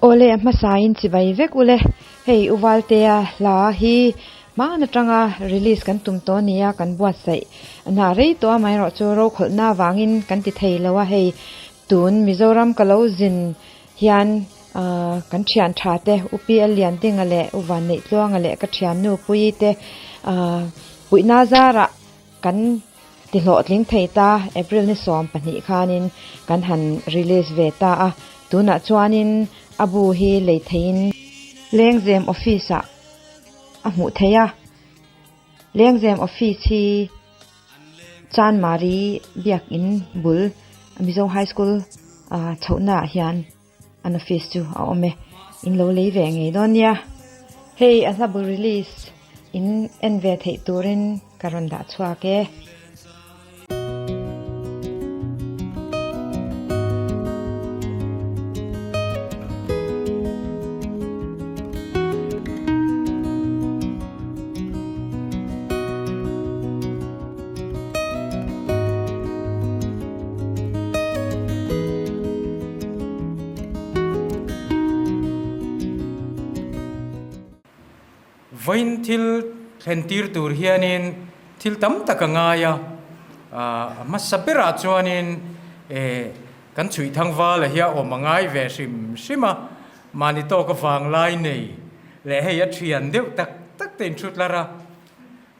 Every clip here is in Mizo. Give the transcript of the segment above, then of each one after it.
Awle a hmasain chibai vek ule, hei U Valtea hla hi hman atanga release kan tum tawh ania kan buatsaih hna rei tawh amaherawhchu rokhawlhna avangin kan ti thei lo a, hei tun Mizoram ka lo zin hian kan thian tha te U PL Liandinga leh U Vanneihtluanga leh ka thiannu Puii te puihna zarah Kan ti hlawhtling thei ta, April ni 12 khanin kan han release ve ta a, tunah chuanin a bu hi lei theiin Lengzem office ah a hmuh theih a, Lengzem office hi Chanmari biakin bul Mizo High School chhohna ah hian an office chu a awm e, in lo lei ve ngei dawn nia. Hei a hla bul release in en ve theih turin ka rawn dah chhuak e. Vawiin thil thlen tir tur hianin thil tam tak a ngai a, a hmasa berah chuanin kan chhuih thangvala hi a awm a ngai ve hrim hrim a, mahni tawk avang lai nei leh hei a thian deuh tak tak te inthut lar a,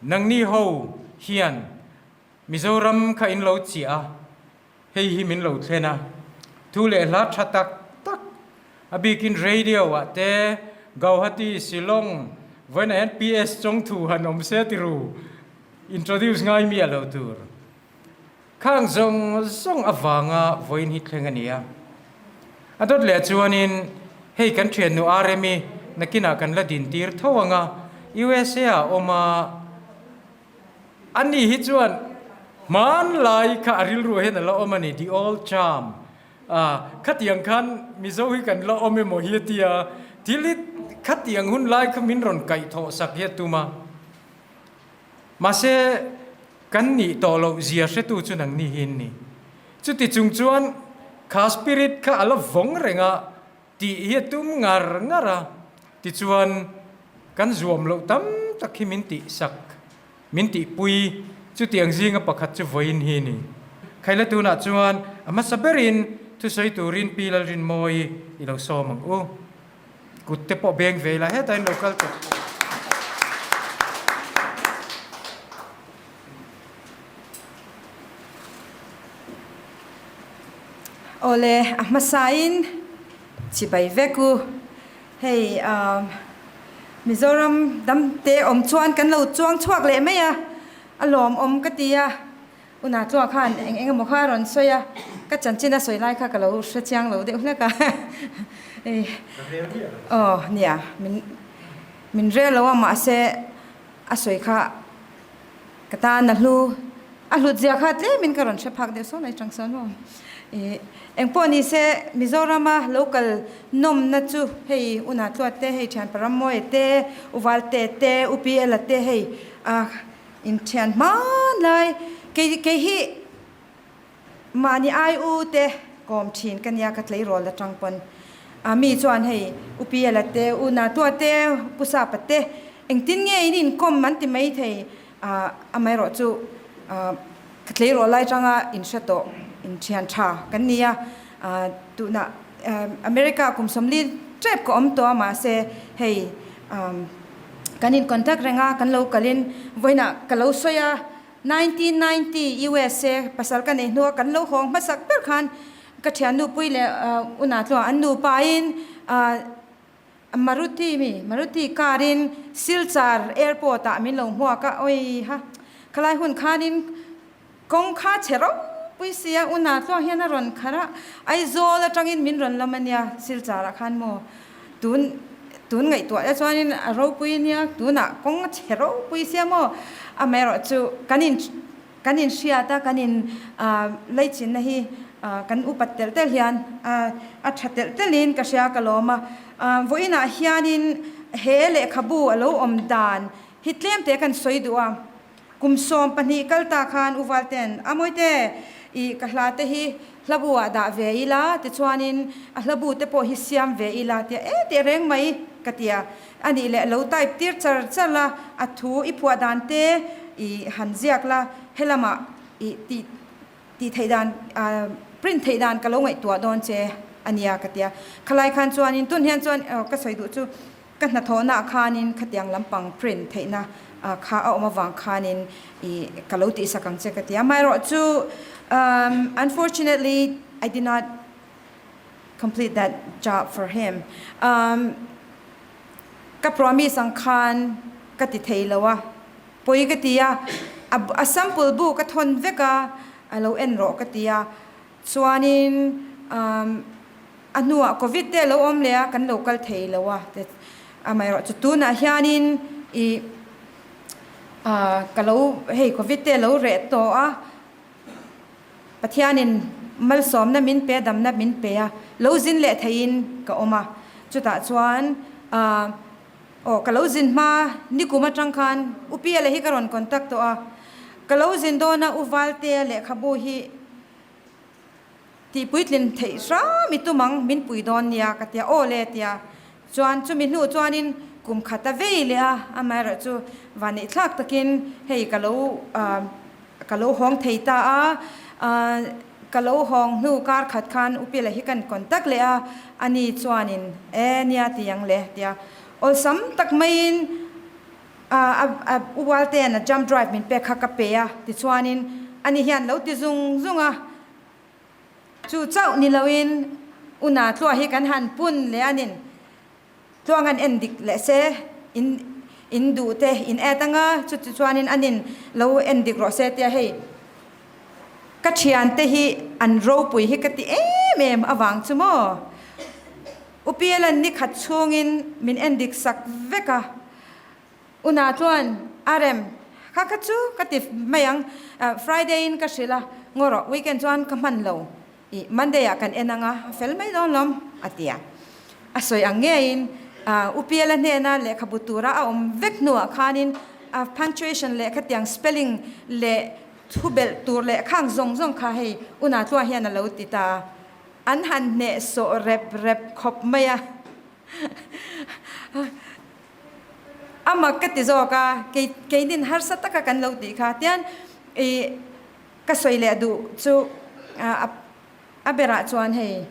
nangni ho hian Mizoram kha in lo chiah a, hei hi min lo thlen a, thu leh hla tha tak tak, a bikin radio ah te Gauhati, Shillong, vawiinah hian PS Chawngthu han awm se ti ru, introduce ngai miah lo tur. Khang zawng zawng avanga vawiin hi thleng a ni a. A dawt leh chuanin hei kan thiannu Remi nakinah kan la din tir tho ang a, USA ah awm a, Ani hi chuan hmanlai kha a rilru hian a la awm a ni, the old charm. Ah, khatiang khan Mizo hi kan la awm emaw hi a ti a, thil hi khatiang hun lai kha min rawn kaihthawh sak hi a tum a. Mahse, kan nih tawh loh zia hretu chu nangni hi an ni. Chuti chung chuan kha spirit kha a la vawng reng a, Tih hi a tum ngar ngar a, tichuan kan zuam loh tam tak hi min tih sak, min tihpui, chutiang zinga pakhat chu vawiin hi a ni. Khaila tunah chuan a hmasa berin thusawi turin Pi Lalrinmawii i lo sawm ang u. Kut te pawh beng ve ila hetah in lo kal tawh. Awle, a hmasain chibai vek u. Hei Mizoram damte awm chuan kan lo chuang chhuak leh mai a, a lawmawm ka ti a. Una chuan khan eng eng emaw kha a rawn sawi a, ka chanchin a sawi lai kha ka lo hre chiang lo deuh hlek a. Aw nia, min rel lo a mahse a sawi kha Ka tan a hlu, a hlut zia kha tlemin ka rawn hre phak deuh sawn a chang sawn maw. Ih, engpawh ni se Mizorama local nawmna chu hei Una Tluat te, hei Thianpa Rammawi te, U Valte te, U PL-a te hei a inthian hmanlai kei kei hi mahni ai u te kawm thin ka nia ka tleirawl atang pawn a mi chuan hei U PL-a te, U Na Tluat te, Pu Sapa te Engtin nge in inkawm an ti mai thei a, amaherawh chu ka tleirawl lai tanga in hre tawh, in thian tha kan ni a, tunah America kum 40 tep ka awm tawh a mahse hei kan in contact reng a, kan lo kalin vawiinah ka lo sawi a, 1990 USA pasal ka neih hnua kan lo hawng hmasak ber khan ka thiannu pui leh unah chuan an nupain Maruti mi, Maruti car in Silchar airport ah min lo hmuak a, oi ha, khalai hun khanin kawng kha chhe ropui sia, una tluang hian a rawn kharh a, Aizawl atangin min rawn lam ania Silchar ah khan maw, tun tun ngaihtuah te chuanin a ropui ania, tunah kawng a chhe ropui sia maw, amaherawh chu kan in Kan inhriat a, kan in leichinna hi kan upat telh telh hian a tha telh telhin ka hria ka lawm a. Vawiinah hianin he lehkhabu a lo awm dan hi tlem te kan sawi duh a. Kum 12 kal ta khan U Valten, A Mawite, i ka hla te hi Hlabu ah dah ve ila, tichuanin a hlabu te pawh hi siam ve ila tia e teh reng mai ka tia. A nih leh lo type tir char char la, a thu i phuah dan te i han ziak la, helamah i tih tih theih dan print theih dan ka lo ngaihtuah dawn che a nia ka tia. Khalai khan chuanin tun hian chuan ka sawi duh chu Ka hnathawhnaah khanin khatiang lampang print theihna kha a awm avang khanin i ka lo tihsak ang che ka ti a. Amaherawhchu unfortunately I did not complete that job for him. Ka promise ang khan ka ti thei lo a, pawi ka ti a, a sample bu ka thawn vek a, a lo en rawh ka ti a. Chuanin a hnuah Covid te a lo awm leh a, kan lo kal thei lo a, amaherawh chu tunah hianin ih ka lo hei Covid te a lo reh tawh a, Pathianin malsawmna min pe a, damna min pe a, lo zin leh theiin ka awm a, chutah chuan aw ka lo zin hma nikum atang khan U Piala hi ka rawn contact tawh a, ka lo zin dawn a U Valtea lehkhabu hi Tih puitlin theih hram i tum ang, min pui dawn nia ka tia aw le tia chuan chumi hnu chuanin kum khat a vei leh a, amaherawh chu vanneih thlak takin hei ka lo ka lo hawng thei ta a, ka lo hawng hnu kar khat khan Upila hi kan contact leh a, ani chuanin e nia ti ang le tia awlsam tak maiin A U Waltea'n a jump drive min pek kha ka pe a, tichuanin ani hian lo ti zung zung a, chu chauh ni loin U Na Tlua hi kan han pun leh anin tluang an en dik leh se, in in duh te in add anga chu tichuanin anin lo en dik rawh se tia hei ka thiante hi an ropui hi ka ti em em avang chu maw. UPL-a'n ni khat chhungin min en dik sak vek a, Una chuan a rem kha kha chu ka ti mai ang, Friday-in ka hrilh a, ngaw rawh, weekend chuan ka hman lo, ih Monday-ah kan en ang a, a fel mai dawn lawm, a ti a. A sawi ang ngeiin UPL-a hnena lehkhabu tura a awm vek hnuah khanin a punctuation leh khatiang spelling leh thu belh tur leh khang zawng zawng kha hei Una tluah hian a lo ti ta a. An han hnehsawh rep rep khawp mai a. A mak ka ti zawk a, kei keinin harsa taka kan lo tih kha tian i ka sawi leh duh chu a berah chuan hei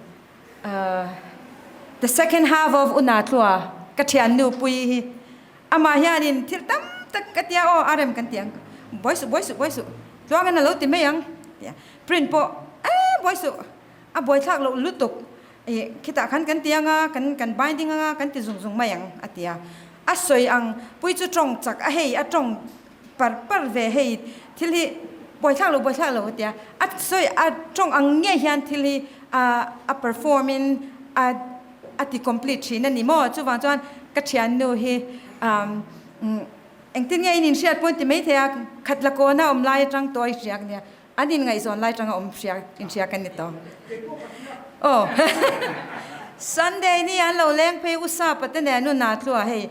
the second half of Una Tlua ka thiannu pui hi amah hianin thil tam tak ka tia aw a rem kan ti ang buai suh buai suh buai suh tluangin a lo ti mai ang tia Print pawh eh buai suh a buaithlak loh lutuk ih khitah khan kan ti anga kan kan binding anga kan ti zung zung mai ang a ti a, a sawi ang pui chu tawng chak a hei a tawng par par ve hei thil hi buaithlak loh buaithlak loh a ti a, a sawi a tawng ang ngei hian thil hi a a perform in a a ti complete thin a ni maw chuvang chuan ka thiannu hi umm engtin nge in inhriat pawn ti maithei a khat la kawna awm lai atang tawh a i hriak nia. An inngaihzawn lai tanga awm hria inhria ka ni tawh. Aw Sunday ni an lo leng phei usa pate nen u na tlua hei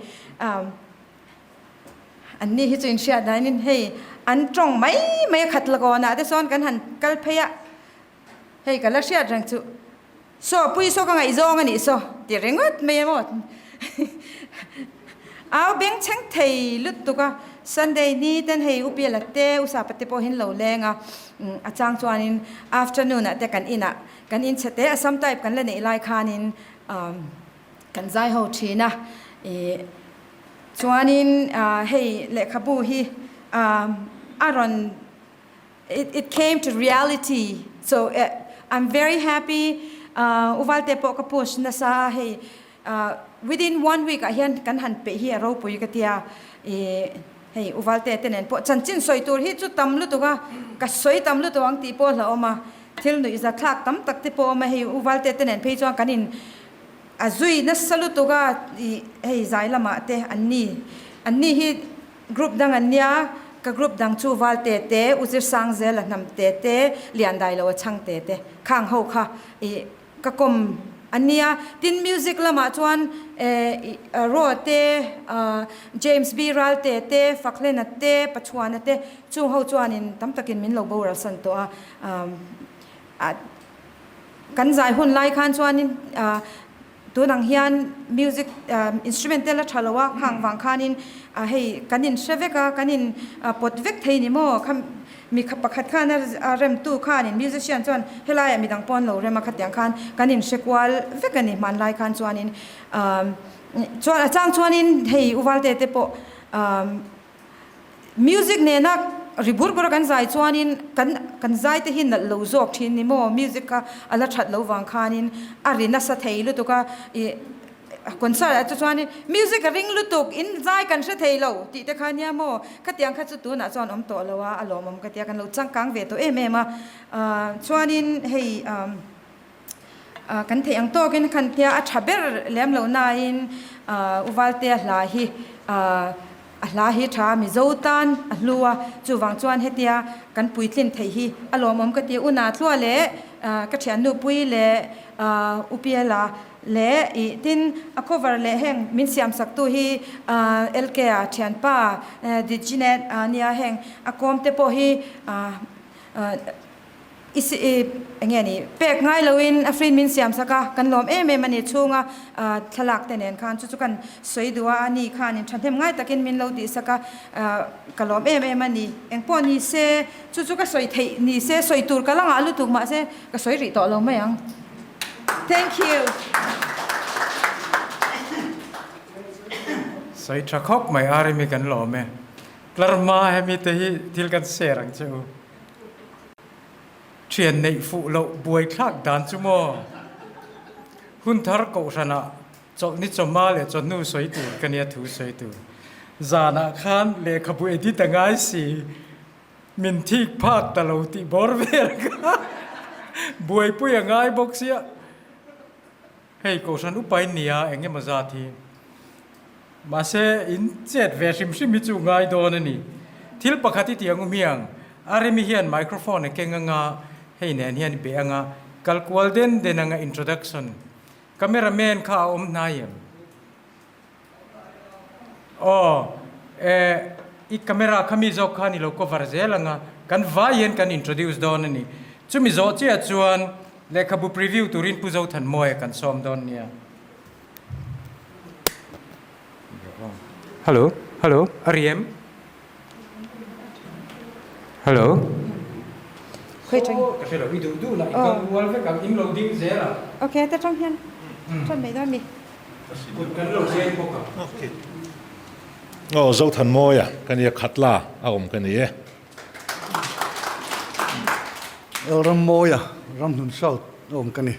an ni hi chu inhriat danin hei an tawng mai mai a khat lakawnah te sawn kan han kal phei a hei ka la hriat reng chu saw pui saw ka ngaihzawng a nih saw ti ringawt mai emaw Au bengchheng thei lutuk a, Sunday ni ten hei U Piala te, U Sapa te pawh hi an lo leng a, a chang chuanin afternoon ah te kan inah kan inchhe te a sam type kan la neih lai khanin kan zai ho thin a, ih chuanin hei lehkhabu hi a rawn it it came to reality so I'm very happy U Valte pawh ka push nasa a hei Within one week ah hian kan han peih hi a ropui ka tia i hei U Valte te nen pawh chanchin sawi tur hi chu tam lutuk a, ka sawi tam lutuk ang tih pawh hlauhawm a, thil nuih zathlak tam tak te pawh a awm a, hei U Valte te nen phei chuan kan in a zui nasa lutuk a i hei zai lamah te an ni an ni hi group dang an nia ka group dang chu Valte te U Zirsangzela hnam te te Liandailo a chhang te te khang ho kha i Ka kawm a nia. Tin music lamah chuan Roa te, James B Ralte te, Fakhlena te, Pachuana te chung ho chuanin tam takin min lo boral san tawh a. Kan zai hun lai khan chuanin tun ang hian music instrument te la tha lo a, khang vang khanin hei kan in hre vek a, kan in pawt vek thei ni maw? Kha mi pakhat khan a remtu khanin musician chuan helaiah midang pawh an lo rem a, khatiang khan kan in hre kual vek a ni hmanlai khan chuanin chuan a chang chuanin hei u Valte te pawh Music nena ri bur bur a kan zai chuanin kan kan zai te hi nalh lo zawk thin ni maw? Music kha a la that lo vang khanin a ri nasa thei lutuk a, ih concert ah te chuanin music a ring lutuk in zai kan hre thei lo tih te kha nia maw? Khatiang kha chu tunah chuan awm tawh lo a, a lawmawm ka tia kan lo changkang ve tawh em em a, chuanin hei Kan theih ang tawkin khan tia a tha ber lem lo nain U Valtea hla hi a hla hi tha Mizo tan a hlu a, chuvang chuan hetia kan puitlin theih hi a lawmawm ka ti. U Natlua leh ka thiannu Pui leh U Piela leh ih tin a cover leh heng min siam sak tu hi LK-a thianpa Diginet nia heng a kawm te pawh hi I si i enge ni pek ngai loin a free min siam sak a, kan lawm em em a ni chhunga thlalak te nen khan chu chu kan sawi duh a, a ni khanin thahnem ngai takin min lo tih sak a, ka lawm em em a ni. Engpawh ni se chu chu ka sawi theih ni se sawi tur ka la ngah lutuk mahse ka sawi rih tawh lo mai ang. Thank you. Sawi tha khawp mai Arimi kan lawm e. Tlar hma hemi te hi thil kan share ang che u. Thian neih fuh loh buai thlak dan chu maw? Hun thar kohhranah chawlhni chawhma leh chawhnu sawi tur ka nia thu sawi tur. Zanah khan lehkhabu edit a ngai si, min thik phak ta lo tih bawr vel kha buaipui a ngai bawk sia. Hei kohhran upa in nia eng emaw zat hi. Mahse in chet ve hrim hrim hi chu ngai dawn a ni. Thil pakhat i tih ang u hmiang, Aremi hian microphone a keng anga hei nen hian i be anga kal kual den den anga introduction. Camera man kha a awm hnai em? Aw, e, i camera kha mi zawk khan i lo cover zel ang a, kan vai hian kan introduce dawn a ni. Chumi zawh chiah chuan lehkhabu preview turin Pu Zothanmawia kan sawm dawn nia. Hello, hello, a ri em? Hello. Khawi tang? Ka hre lo, i duh duh lah, i kal kual vek ang, in lo ding zel ang. Okay, ta tang hian than mai dawn mi. Kut kan lo zeng bawk ang. Okay. Aw, Zothanmawia, ka nia Khatla a awm ka ni e. Elrammawia, Ramhlun South a awm ka ni.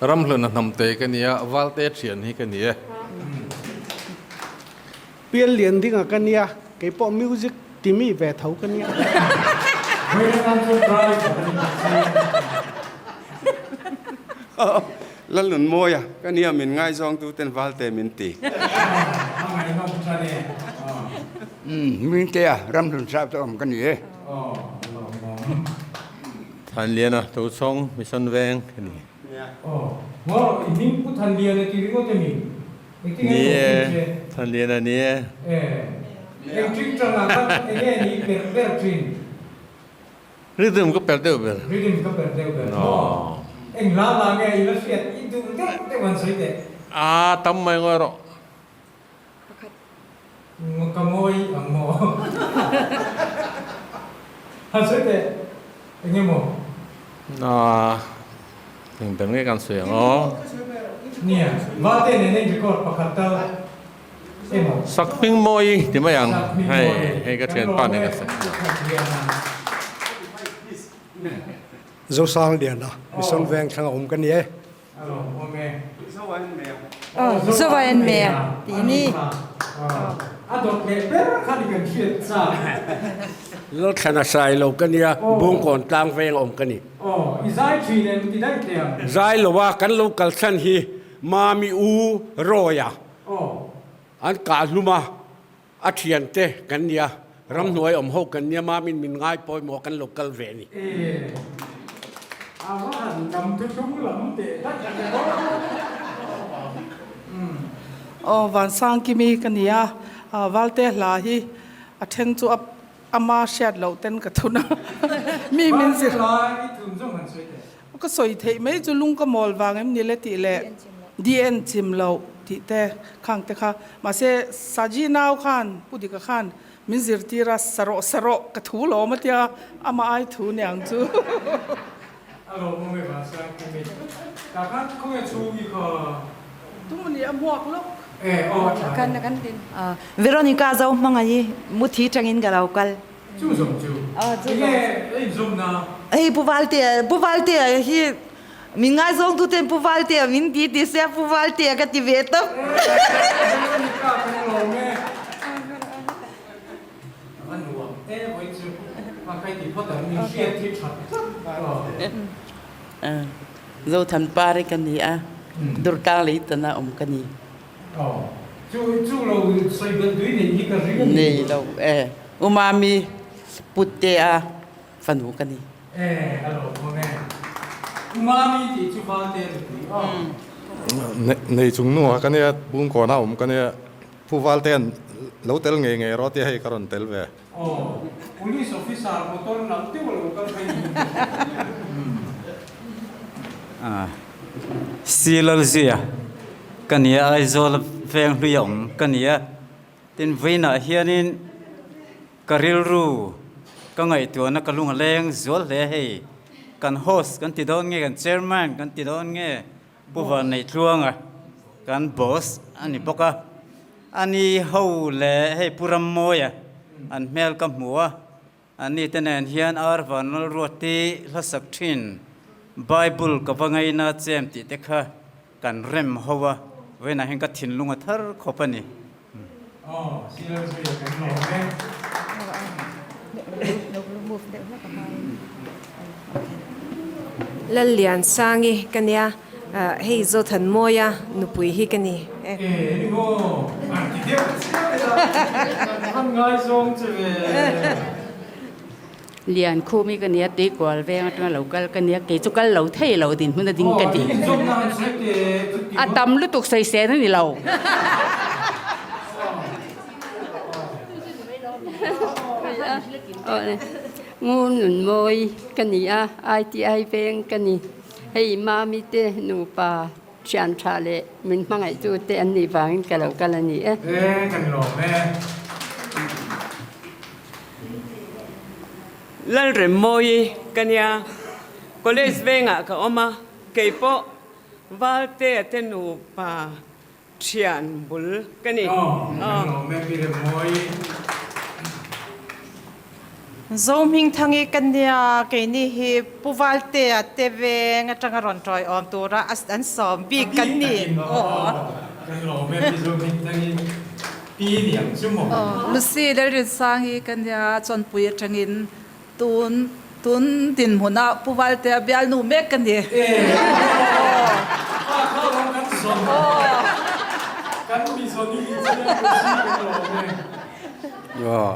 Ramhlun a hnamte ka nia, Valte thian hi ka ni e. Pial lian ding a ka nia, kei pawh music ti mi ve tho ka nia. Lalnunmawia ka nia min ngaizawng tu ten Valte min ti. Hmingtea Ramhlun South a awm ka ni e. Thanliana Tochhawng Mission Veng ka ni. Aw, i hming Pu Thanliana ti ringawt emi? Engtin nge Ni ka e, hrilh che? Thanliana ni e. E, eng ṭingṭangah khan enge ni per ber ṭhin? Rhythm ka per deuh ber. Rhythm ka per deuh ber maw? Eng hla hla nge i la hriat i duh deuh deuh an sawi teh? A tam mai ngawi rawh. Pakhat. Ka ngawi ang maw? Han sawi teh, eng emaw? Aa, eng ber nge kan sawi ang aw? Nia, Valte nen in record pakhat tal emaw? Sakhming mawi ti mai ang, Sakhming hei, mawi. hei ka thianpa nen ka sawi. Zosangliana, Mission Vengthlang a awm ka ni e. Zovain me tih ni. Lalthlana sai lo ka nia, Bungkawn tlang veng awm ka ni. Zai lo a kan lo kal chhan hi Mami U Rawia an kah hlum a, a thiante kan nia, ramhnuai awm ho kan nia, Mamin min ngai pawimawh kan lo kal ve a ni. Aw Vansangkimi ka nia, Valte hla hi a then chu a. Ama hriat loh ten ka thun a, mi min zir. Ka sawi theih mai chu lung ka mawl vang em ni le tih leh DN chim loh tih te khang te kha. Mahse Saji nau khan Pu Dika khan min zirtir a, sarawh sarawh ka thu lawm a tia, ama ai thu niang chu. A lawmawm e Vansan Kumi. Tah khan khawnge chhung i kha. Tum ni a hmuak lawk. E aw a tha e. Kan din. Veronica zo hmangaih i muthi tangin ka lo kal. Chu zawng chu. Enge a inzawm na? Hei Pu Valtea, Pu Valtea hi min ngaizawng tu ten Pu Valtea min ti ti sia Pu Valtea ka ti ve tawp. Veronica kan lawm e. A va nuam e vawi chu a kai ti phawt ang min hriat hi tha tlat aw. Zothan par hi ka ni a, Durtlang lei tana awm ka ni. Aw, chu chu lo sawi belh tui neih hi ka ring a ni. Nei lo e, U Mami Puttea fanu ka ni. E, a lo awm e. U Mami tih chu Valtea nupui aw. Nei chung hnuah ka nia, Bungkawna awm ka nia. Phu Valtea'n lo tel ngei ngei rawh tia hei ka rawn tel ve. Aw, Police officer motor nalh deuh a lo kal phei ni. Silalzia ka nia Aizawl veng hlui a awm ka nia. Tin vawiinah hianin ka rilru ka ngaihtuahna ka lung a leng zual hle hei. Kan host kan ti dawn nge kan chairman kan ti dawn nge Pu Vanneitluanga kan boss a ni bawk a, a ni ho leh hei Pu Rammawia an hmel ka hmu a, an ni te nen hian Ar Vanlalruati hlasak thin Bible ka va ngaina chem tih te kha kan rem ho a, vawiinah hian ka thinlung a thar khawp a ni. Aw, Silar Zuia kan lawm e. Lalliansangi ka nia, hei Zothanmawia nupui hi ka ni e. E, ni maw? An ti deuh chiah e a, an ngaizawng che ve. Lian khum hi ka nia, tuikual veng atanga lo kal ka nia, kei chu kal lo thei lo dinhmun a ding ka ti. A tam lutuk sawisel a ni lo. Ngur nun mawi ka ni a, ITI veng ka ni. Hei Mami te nupa thian tha leh min hmangaihtu te an nih vangin ka lo kal a ni e. E, kan lawm e. Lalremmawi ka nia, college vengah ka awm a, keipawh Valtea te nupa thian bul ka ni. Zohmingthangi ka nia, keini hi Pu Valtea te veng atanga rawn tawiawm tura an sawm bik kan ni. Kan lawm e Pi Zohmingthangi. Pi niang chu maw? Lucy Lalrinsang hi ka nia Chawnpui atangin tun tun dinhmunah Pu Valtea bialnu mek ka ni.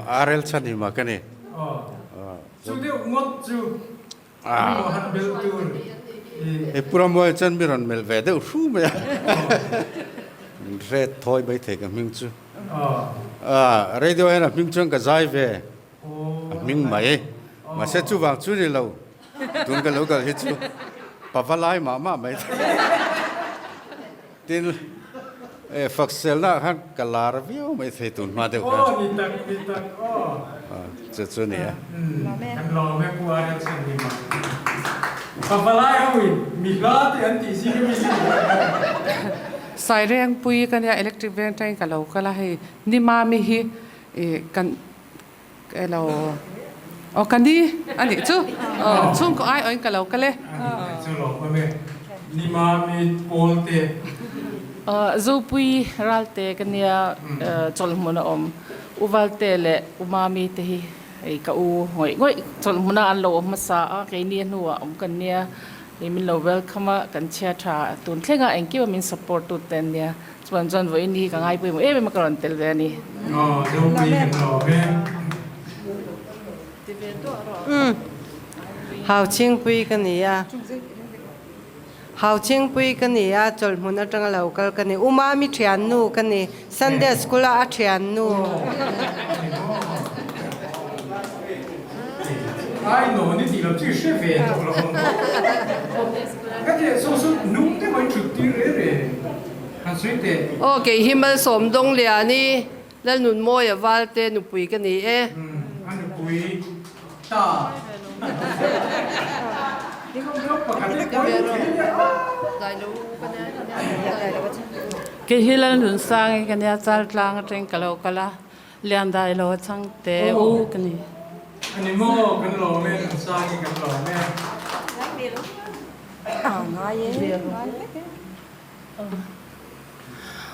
Arel chhan hi ma ka ni. Chu deuh ngawt chu Emaw han belh tur i. He Puramuai chuan mi rawn melh ve deuh hru mai a. Min hret thawi mai thei ka hming chu. Radio hian a hming chuan ka zai ve. A hming mai. Mahse chuvang chu ni lo. Tun ka lo kal hi chu pava lai mah mah mai thei. Tin, e Fakselna ah khan ka lar viau mai thei tun hma deuh khan. Aw ni tak, ni tak aw. Chu chu ni a. Kan lawm e Pu Ariel Chhan ni ma. Ka palai ho in mi hla te an tih zing a mi si. Sairengpui ka nia electric veng atangin ka lo kal a hei ni mami hi i kan elo aw ka ni a nih chu aw chhungkaw ai awin ka lo kal e. Chu lawm awm e ni mami pawl te. Zopui ralte ka nia chawlhmun a awm U Valte leh U Mami te hi hei ka u ngawih ngawih chawlhmun a an lo awm hmasa a keini a hnuah awm kan nia hei min lo welcome a kan chhia tha tun thleng a engkim a min support tu te an nia. Chuan chuan vawiin hi ka ngai pawimawh em em a ka rawn tel ve a ni. Aw, Zopui kan lawm e. Umm, Hau Chhingpui ka ni a. Hau Chhingpui ka ni a, chawlhmun atanga lo kal ka ni. U Mami thiannu ka ni, Sunday school a a thiannu. Ainawn i tih loh chu i hre ve tawh lo ang maw? Ka ti saw saw nung deuh a i thut tir reh reh han sawi teh. Aw kei hi Malsawm Dawngliani Lalnunmawia Valte nupui ka ni e. A nupui ta. Kei hi Lalnunsangi ka nia, Chaltlang atangin ka lo kal a, Liandailo a changte u ka ni. Ani maw kan lawm e, Nunsangi kan lawm e.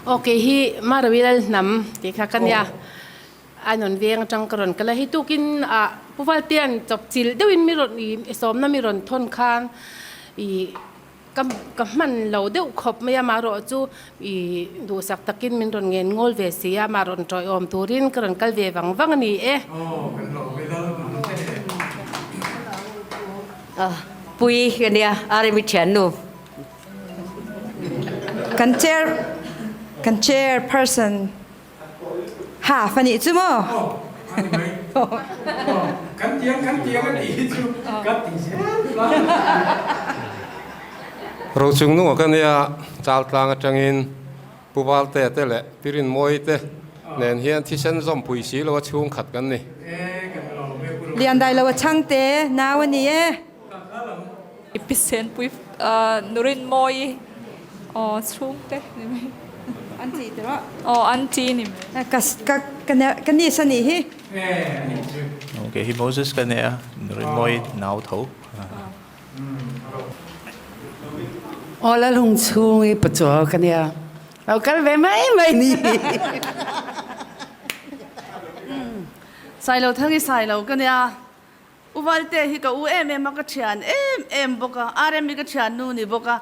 Aw kei hi Marawi Lalhnam tih kha ka nia. A nawn veng atang ka rawn kal a, hei tukin ah Pu Valtea'n chawp chilh deuhin mi rawn ih sawmna mi rawn thawn khan ih ka ka hman lo deuh khawp mai a, amaherawh chu ih duhsak takin min rawn ngen ngawl ve si a, amah rawn tawiawm turin ka rawn kal ve vang vang a ni e. Pui ka nia, Aremi thiannu. Kan chair kan chairperson Half a nih chu maw? Kan tiang kan tiang a tih hi chu ka ti zel a. Rochung nunga ka nia Chaltlang atangin Pu Valtea te leh Pi Rinmawii te nen hian thisen zawmpui si lo a chhung khat kan ni. Liandai lo a chhangte nau a ni e. I pisenpui Nurinmawii aw chhungte ni mai. Aunty te rawh. Aw aunty ni mai. Ka ka ka niece a nih hi. Ok hi Moses ka nei a Nurinmawii nau tho. Aw Lalhung chhung i pachuau ka nia. Lo kal ve mai mai ni. Sailo Thangi Sailo ka nia. U Valte hi ka u em em a, ka thian em em bawk a, RM hi ka thiannu ni bawk a,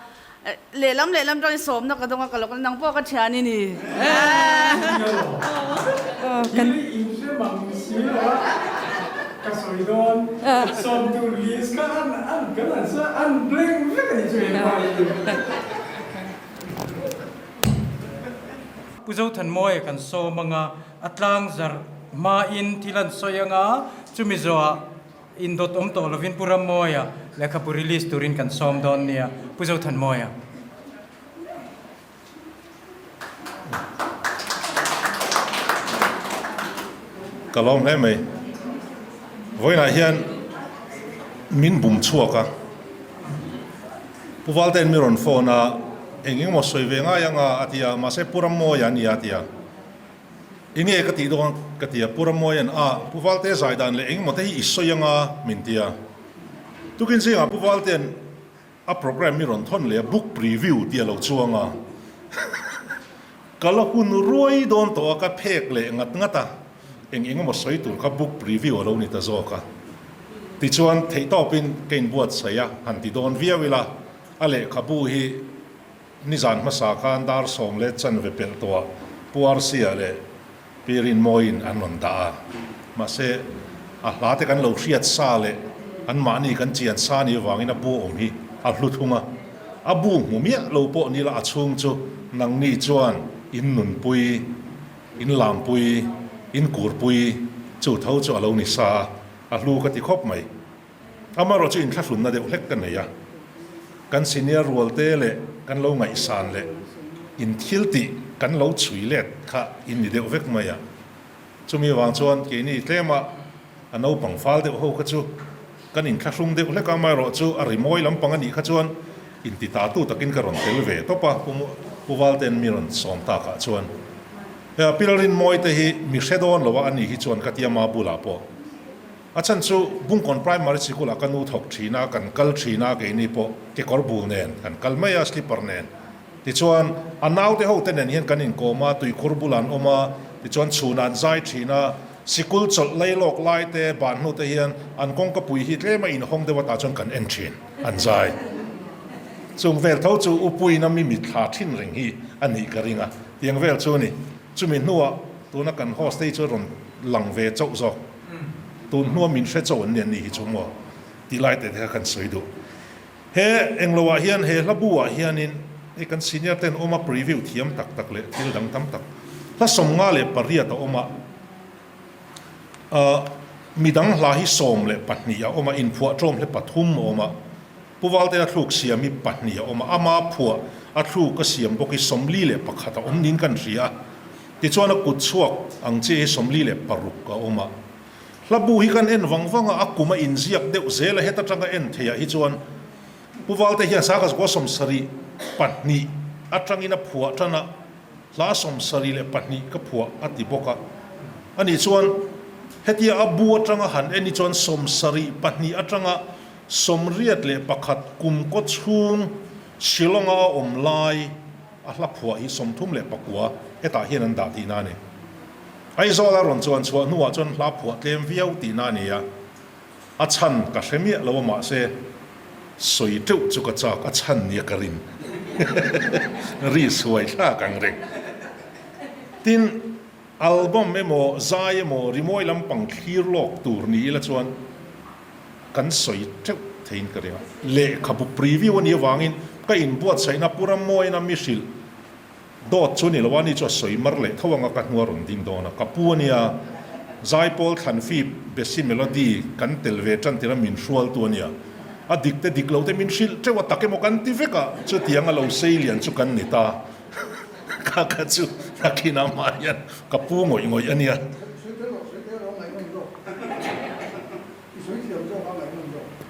lehlam lehlam tangin sawmna ka dawng a, ka lo kal nang pawh ka thian i ni. Kan inhre mang si lo a, ka sawi dawn sawm tur list kha an an kan an sawi an blank vek a ni chu engmah hi. Pu Zothanmawia kan sawm anga a tlang zarh hmain thil an sawi anga chumi zawhah indawt awm tawh lovin Pu Rammawia lehkhabu release turin kan sawm dawn nia Pu Zothanmawia. Ka lawm hle mai. Vawiinah hian min bum chhuak a. Pu Valtein mi rawn phone a, eng eng emaw sawi ve ngai anga a ti a, mahse Pu Rammawia a ni a ti a. Enge ka tih dawn ka ti a, Pu Rammawia'n a, Pu Valte zai dan leh engemaw te hi i sawi anga min ti a. Tukin zingah Pu Valtea'n a programme mi rawn thawn leh a, book preview tih a lo chuang a. Ka la hun ruai dawn tawh a, ka phek leh ngat ngat a, eng engemaw sawi tur kha book preview a lo ni ta zawk a. Tichuan theihtawpin ka inbuatsaih a, han ti dawn viau ila, a lehkhabu hi Nizan hmasa khan dar sawm leh chanve pelh tawhah Pu Arsia leh Pi Rinmawiin an rawn dah a. Mahse, a hla te kan lo hriat sa leh anmahni kan chian sa ni avangin a bu awm hi a hlu thung a. A bu hmu miah lo pawh ni la a chhung chu nangni chuan in nunpui, in lampui, in kurpui chu tho chu a lo ni sa a, a hlu ka ti khawp mai. Amaherawh chu inthlahrunna deuh hlek ka nei a, kan senior rualte leh kan lo ngaihsan leh in thil tih kan lo chhui let kha in ni deuh vek mai a. Chumi avang chuan keini tlema a naupang fal deuh ho kha chu kan inthlahrung deuh hlek a, amaherawh chu a rimawi lampang a nih kha chuan intitatu takin ka rawn tel ve tawp a, Pu Valte'n mi rawn sawm takah chuan. Pilrinmawi te hi mi hre dawn lo a, ani hi chuan ka tia ma bulah pawh. A chhan chu Bungkawn Primary Sikul ah ka nu thawk thin a, kan kal thin a, keini pawh kekawr bul nen kan kal mai a, slipper nen. Tichuan a naute ho te nen hian kan inkawm a, tuikhur bulah an awm a, tichuan chhunah an zai thin a, sikul chawlh lei lawk lai te, ban hnu te hian an kawngka pui hi tlem a inhawng deuh atah chuan kan en thin, an zai. Chung vel tho chu Upuiin a mi mitthla thin reng hi a nih ka ring a, tiang vel chu a ni. Chumi hnuah tuna kan host te hi chu rawn lang ve chauh zawk. Tun hnua min hre chauh an ni an nih hi chu maw tih lai te te kha kan sawi duh. He englo ah hian he hla bu ah hianin hei kan senior ten awm a preview thiam tak tak leh thil dang tam tak hla 58 a awm a. Midang hla hi 12 a awm a, inphuah ṭawm hle pathum a awm a. Pu Valtea thluk siam hi pahnih a awm a, ama phuah a thluk a siam bawk hi 41 a awm niin kan hria a. Tichuan a kut chhuak ang chiah hi 46 a awm a. Hla bu hi kan en vang vang a, a kum a inziak deuh zel a, heta tanga en theiah hi chuan Pu Valtea hian Sangkazukua 72 atangin a phuah tan a, hla 72 ka phuah a ti bawk a. Ani chuan hetia a bu atanga han en hi chuan 72 atanga 81 kum kaw chhung Shillong-a a awm lai a hla phuah hi 39 hetah hian an dah tihna a ni. Aizawl a rawn chuan chhuah hnuah chuan hla phuah tlem viau tihna a ni a, a chhan ka hre miah lo a mahse sawi teuh chu ka chak a chhan nia ka rin ri suai thlak ang reng. Tin, album emaw zai emaw rimawi lampang thlir lawk tur ni ila chuan kan sawi teuh theiin ka ring a. Lehkhabu preview a nih avangin ka inbuatsaihna Pu Rammawiina mi hrilh dawt chu a ni lo a, ani chu a sawi mar leh tho anga ka hnua rawn ding dawn a. Ka pu a nia, Zaipawl Thlanfip Besi Melody kan tel ve tan tir a min hrualtu a nia. A dik te dik lo te min hrilh teuh a tak emaw kan ti vek a, chutiang a lo sei lian chu kan ni ta. Kha kha chu nakin amah hian ka pu ngawih ngawih a nia.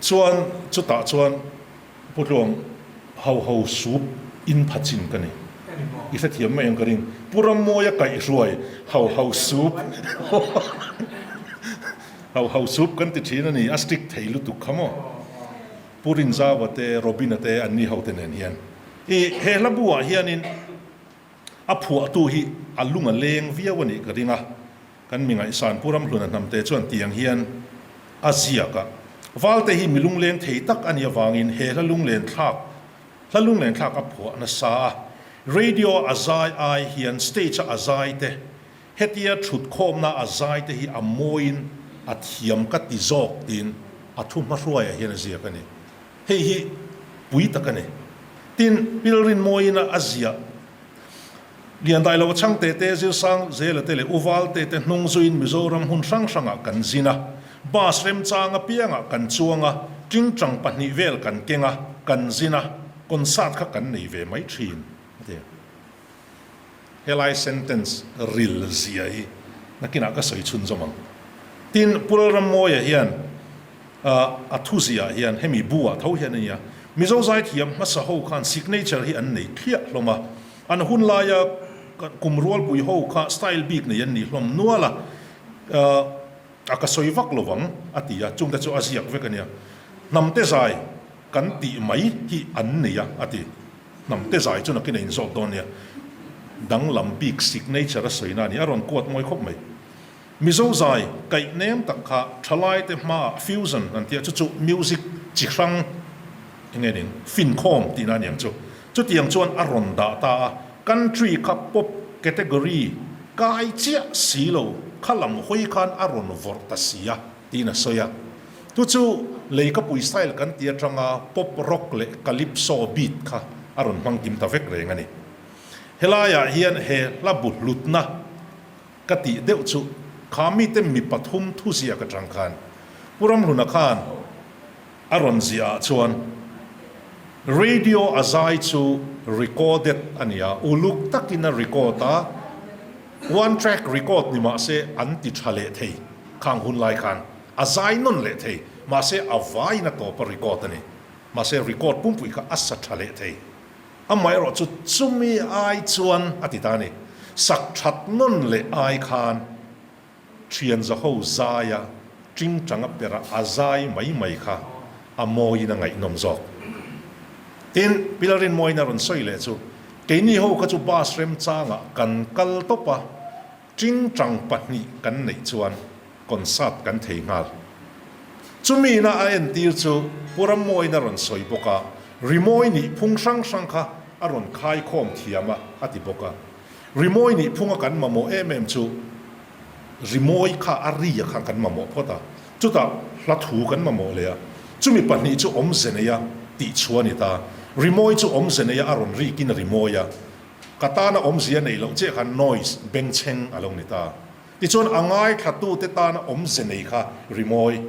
Chuan chutah chuan Pu Tluang ho ho sup in pha chin ka ni. I hrethiam mai ang ka ring. Pu Rammawia kaihhruai ho ho sup ho ho sup kan ti thin a ni. A strict thei lutuk kha maw. Pu Rinzaua te Robina te an ni ho te nen hian. I he hla buah hianin a phuahtu hi a lung a leng viau a nih ka ring a. Kan mi ngaihsan Pu Ramhluna hnamte chuan tiang hian a ziak a, Valte hi mi lungleng thei tak a nih avangin he hla lunglen thlak hla lunglen thlak a phuah nasa a, radio a zai ai hian stage a a zai te, hetia thutkhawmna a zai te hi a mawiin a thiam ka ti zawk tiin a thu hmahruaiah hian a ziak a ni. Hei hi pui tak a ni. Tin, Pilrin mawiin a ziah. Liandai lo chhang te te, Zirsang Zela te leh Uval te te hnung zuiin Mizoram hmun hrang hrangah kan zin a. Bus remchang apiangah kan chuang a, tingtang pahnih vel kan keng a, kan zin a, concert kha kan nei ve mai thin, a ti. Helai sentence ril zia hi nakinah ka sawi chhunzawm ang. Tin, Pu Lalrammawia hian a thuziah hian hemi bu ah tho hian a nia, Mizo zaithiam hmasa ho khan signature hi an nei thliah hlawm a, an hun laia kum rualpui ho kha style bik nei an nih hlawm nual a, a ka sawi vak lovang a ti a, chungte chu a ziak vek a nia. Hnamte zai kan tih mai hi an nei a a ti. Hnamte zai chu nakin a inzawt dawn nia. Danglam bik signature a sawina a ni, a rawn quote mawi khawp mai. Mizo zai kaih nem tak kha thalaite hmaah fusion an tia chu chu music chi hrang enge ning finkhawm tihna aniang chu. Chutiang chuan a rawn dah ta a, country kha pop category kai chiah si lo kha lam hawi khan a rawn vawrh ta si a tiin a sawi a. Chu chu Leikapui style kan ti atanga pop rock leh calypso beat kha a rawn hmang kim ta vek reng a ni. Helaiah hian he hla bu hlutna Ka tih deuh chu kha mite mi pathum thu ziak atang khan Pu Ramhluna khan a rawn ziah ah chuan radio a zai chu recorded a ni a, uluk takin a record a, one track record ni mah se an ti tha leh thei khang hun lai khan a zai nawn leh thei mahse a vaiin a tawp a record a ni mahse record pumpui kha a sa tha leh thei. Amaherawh chu chumi ai chuan a ti ta a ni. Sak that nawn leh ai khan thian zaho zaia tingtang a perah a zai mai mai kha a mawiin a ngaihnawm zawk. Tin, Pilarin mawiin a rawn sawi leh chu, keini ho kha chu bus remchangah kan kal tawp a, tingtang pahnih kan neih chuan concert kan thei nghal. Chumi ina a entir chu Pu Rammawiin a rawn sawi bawk a, rimawi nih phung hrang hrang kha a rawn khaikhawm thiam a, a ti bawk a. Rimawi nih phunga kan mamawh em em chu rimawi kha a ri a kha kan mamawh phawt a, chutah hla thu kan mamawh leh a, chumi pahnih chu awmze neia tih chhuah a ni ta. Rimawi chu awmze neia a rawn rikin a rimawi a, ka tana awmzia neih loh chiah khan noise, bengchheng a lo ni ta. Tichuan a ngaithlatute tana awmze nei kha rimawi.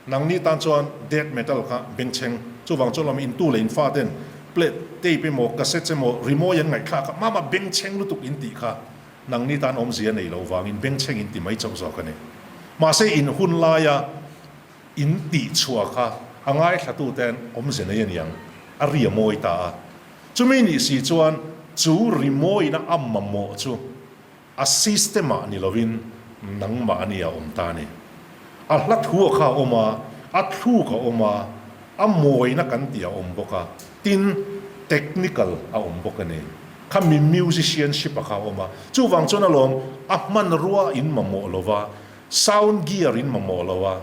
Nangni tan chuan death metal kha bengchheng. Chuvang chuan lawm intu leh infa ten plate, tape emaw cassettes emaw rimawi an ngaihthlak kha mama bengchheng lutuk in tih kha nangni tan awmzia nei lo vangin bengchheng in ti mai chauh zawk a ni. Mahse in hun laia in tih chhuah kha a ngaithlatu ten awmze nei a niang a ri a mawi ta a. Chumi nih si chuan chu rimawina a mamawh chu A system ah ni lovin nangmah a nia awm ta ni. A hla thu a kha a awm a, a thluk a awm a, a mawina kan tih a awm bawk a, tin technical a awm bawk a ni. Kha mi musicianship a kha a awm a, chuvang chuan alawm a hmanrua in mamawh lo va, sound gear in mamawh lo a,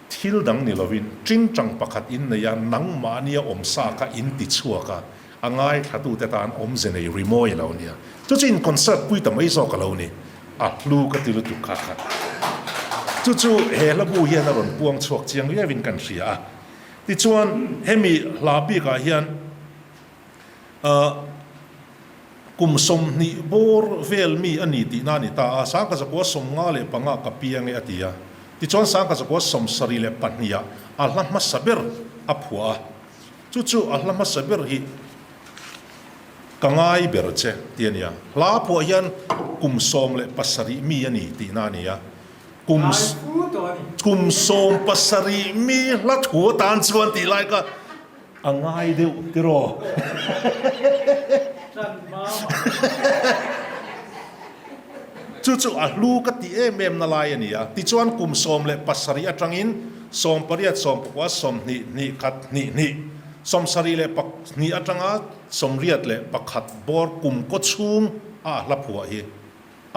thil dang ni lovin tingtang pakhat in nei a, nangmahnia awm sa kha in ti chhuak a, a ngaithlatute tan awmze nei rimawi a lo nia. Chu chu in concert pui ta mai zawk a lo ni. A hlu ka ti lutuk kha kha. Chu chu he hla bu hian a rawn puang chhuak chiang viauin kan hria a. Tichuan hemi hla bikah hian Kum 20 bawr vel mi a ni tihna a ni ta a, 1955 ka piang e a ti a. Tichuan 1972 ah a hla hmasa ber a phuah a, chu chu a hla hmasa ber hi ka ngai ber che ti a nia. Hla phuah hian kum 17 mi a ni tihna a ni a, kum kum 17 mi hla thu atan chuan tih lai kha A ngai deuh tiraw? Chu chu a hlu ka ti em em na lai a ni a. Tichuan kum 17 atangin 18, 19, 20, hnih khat, hnih hnih, 72 atanga 81 bawr kum kaw chhung a a hla phuah hi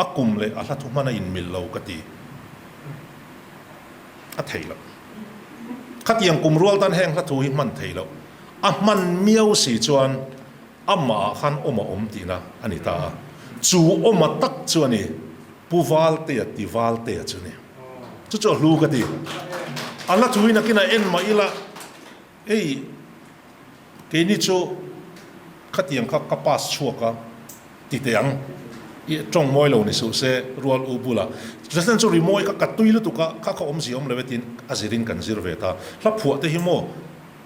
a kum leh a hla thu hman a inmil lo ka ti. A thei loh. Khatiang kum rual tan heng hla thu hi hman thei loh. A hman miau si chuan amah ah khan awm a awm tihna a ni ta a. Chu awm a tak chu a ni, Pu Valtea ti Valtea chu ni. Chu chu a hlu ka ti. A hla thu hi nakinah en mah ila, Hei keini chu khatiang kha ka pass chhuak a ti teh ang, i tawng mawi lo ni suh se rual u bula President chu rimawi kha ka tui lutuk a, kha kha awmzia awm lo e tiin a zirin kan zir ve ta. Hla phuah te hi maw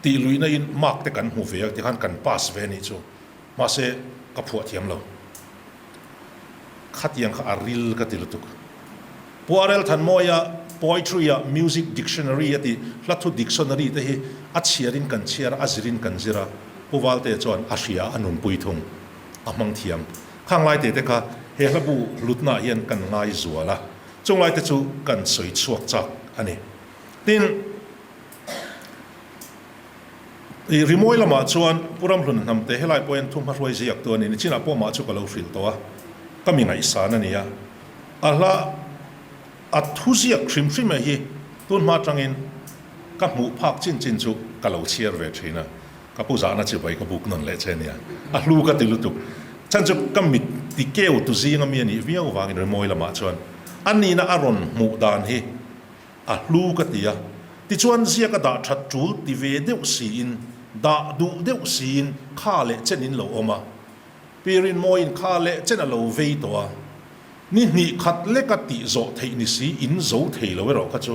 tih luihna in mark te kan hmu ve a tikhan kan pass ve anih chu mahse ka phuah thiam lo. Khatiang kha a ril ka ti lutuk. Pu RL Thanmawia Poetry a Music Dictionary a tih hlathu dictionary te hi a chhiarin kan chhiar a, a zirin kan zir a, Pu Valte chuan a hria a nunpui thung, a hmang thiam. Khang lai te te kha he hla bu hlutnaah hian kan ngai zual a, chung lai te chu kan sawi chhuak chak a ni. Tin, I rimawi lamah chuan Pu Ramhlun Hnamte helai pawh hian thu hmahruai ziak tu a ni. Nichinah pawh mah chu ka lo hrilh tawh a, ka mi ngaihsan a ni a. A hla a thu ziak hrim hrim e hi tun hma atangin ka hmuh phak chin chin chu ka lo chhiar ve thin a, ka pu zahna chibai ka buk nawn leh che nia. A hlu ka ti lutuk. Chhan chu ka mit ti keu tu zinga mi a nih viau vangin rimawi lamah chuan a nihna a rawn hmuh dan hi A hlu ka ti a, tichuan ziak a dah that tul ti ve deuh siin, dah duh deuh siin kha leh chen in lo awm a. Pi Rinmawiin kha leh chen a lo vei tawh a, ni hnih khat leka tih zawh theih ni si in zo thei lo erawh kha chu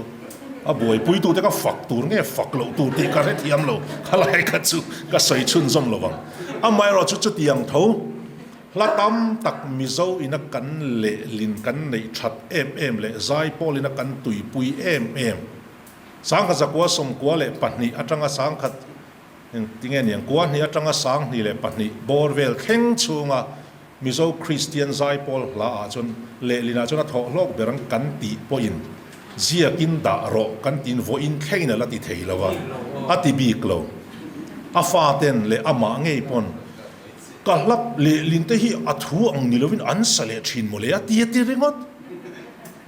a buaipuitute ka fak tur nge fak loh tur tih ka hrethiam lo, khalai kha chu ka sawi chhunzawm lo vang. Amaherawhchu chutiang tho. Hla tam tak Mizo ina kan lehlin kan neih that em em leh Zaipawl ina kan tuipui em em. Sangkhat zakua 92 atanga sangkhat tinge niang kua hnih atanga 22 bawr vel thleng chhunga Mizo Kristian Zaipawl hla ah chuan lehlin ah chuan a thawh hlawk ber ang kan tih pawhin ziakin dah rawh kan tiin vawiin thlengin a la ti thei lo a, a ti bik lo. A faten leh amah ngei pawn Ka hlap lehlin te hi a thu ang ni lovin an sa leh thin mawle a ti a ti ringawt.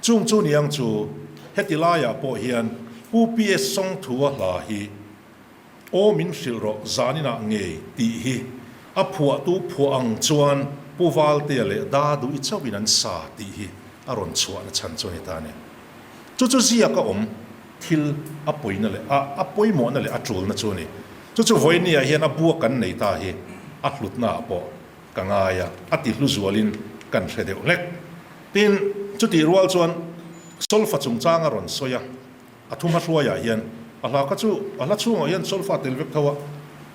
Chung chu niang chu heti laiah pawh hian Pu PS Sawngthua hla hi Aw min hrilh rawh zaninah ngei tih hi a phuahtu phuah ang chuan Pu Valtea leh Daduhi chauhin an sa tih hi a rawn chhuahna chhan chu a ni ta a ni. Chu chu ziaka awm thil a pawina leh a a pawimawhna leh a tulna chu a ni. Chu chu vawinia hian a bua kan nei ta hi a hlutnaah pawh ka ngai a, a ti hlu zualin kan hre deuh hlek. Tin, Chutih rual chuan solfa chungchang a rawn sawi a, a thu hmahruaiah hian a hla kha chu a hla chhungah hian solfa tel vek tho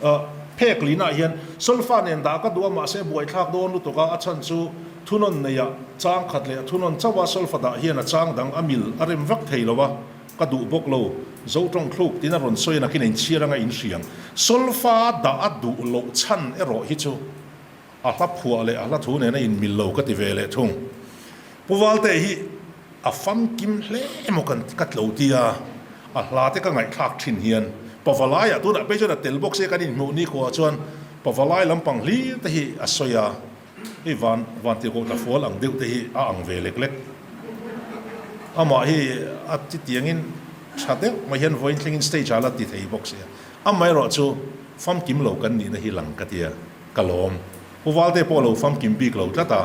a, phek linah hian solfa nen dah ka duh a mahse buaithlak dawn lutuk a, a chhan chu thunawn neiah chang khat leh a thunawn chauh a solfa dah hian a chang dang a mil a rem vak thei lo a, ka duh bawk lo. Zo tawng thluk tin a rawn sawi a nakin a inchhiar anga inhriang. Solfa dah a duh loh chhan erawh hi chu A hla phuah leh a hla thu nena inmil lo ka ti ve leh thung. Pu Valte hi a famkim hle emaw kan ka tlo tia a hla te ka ngaihthlak thin hian Pavalaiah tunah phei chuan a tel bawk se kan inhmuh ni khuaah chuan Pavalai lampang hlir te hi a sawi a, hei van vantirhkoh tlafual ang deuh te hi a ang ve lek lek. Amah hi a chitiangin tha deuh mai hian vawiin thlengin stage ah la ti thei bawk sia. Amaherawhchu famkim lo kan nihna hi lang ka tia. Ka lawm. Pu Valte pawh lo famkim bik lo tlat a,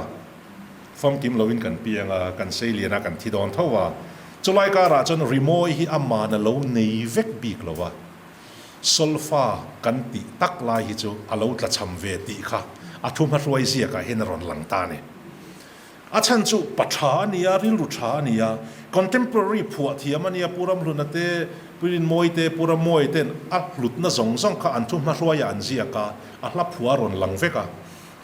famkim loin kan piang a, kan sei lian a, kan thi dawn tho a. Chulai karah chuan rimawi hi a man a lo nei vek bik lo a, solfa kan tih tak lai hi chu a lo tlachham ve tih kha a thu hmahruai ziakah hian a rawn lang ta a ni. A chhan chu pa tha a nia, rilru tha a nia, contemporary phuah thiam a nia, Pu Ramhluna te, Pu Rinmawi te, Pu Rammawi ten a hlutna zawng zawng kha an thu hmahruaiah an ziak a, a hla phua a rawn lang vek a.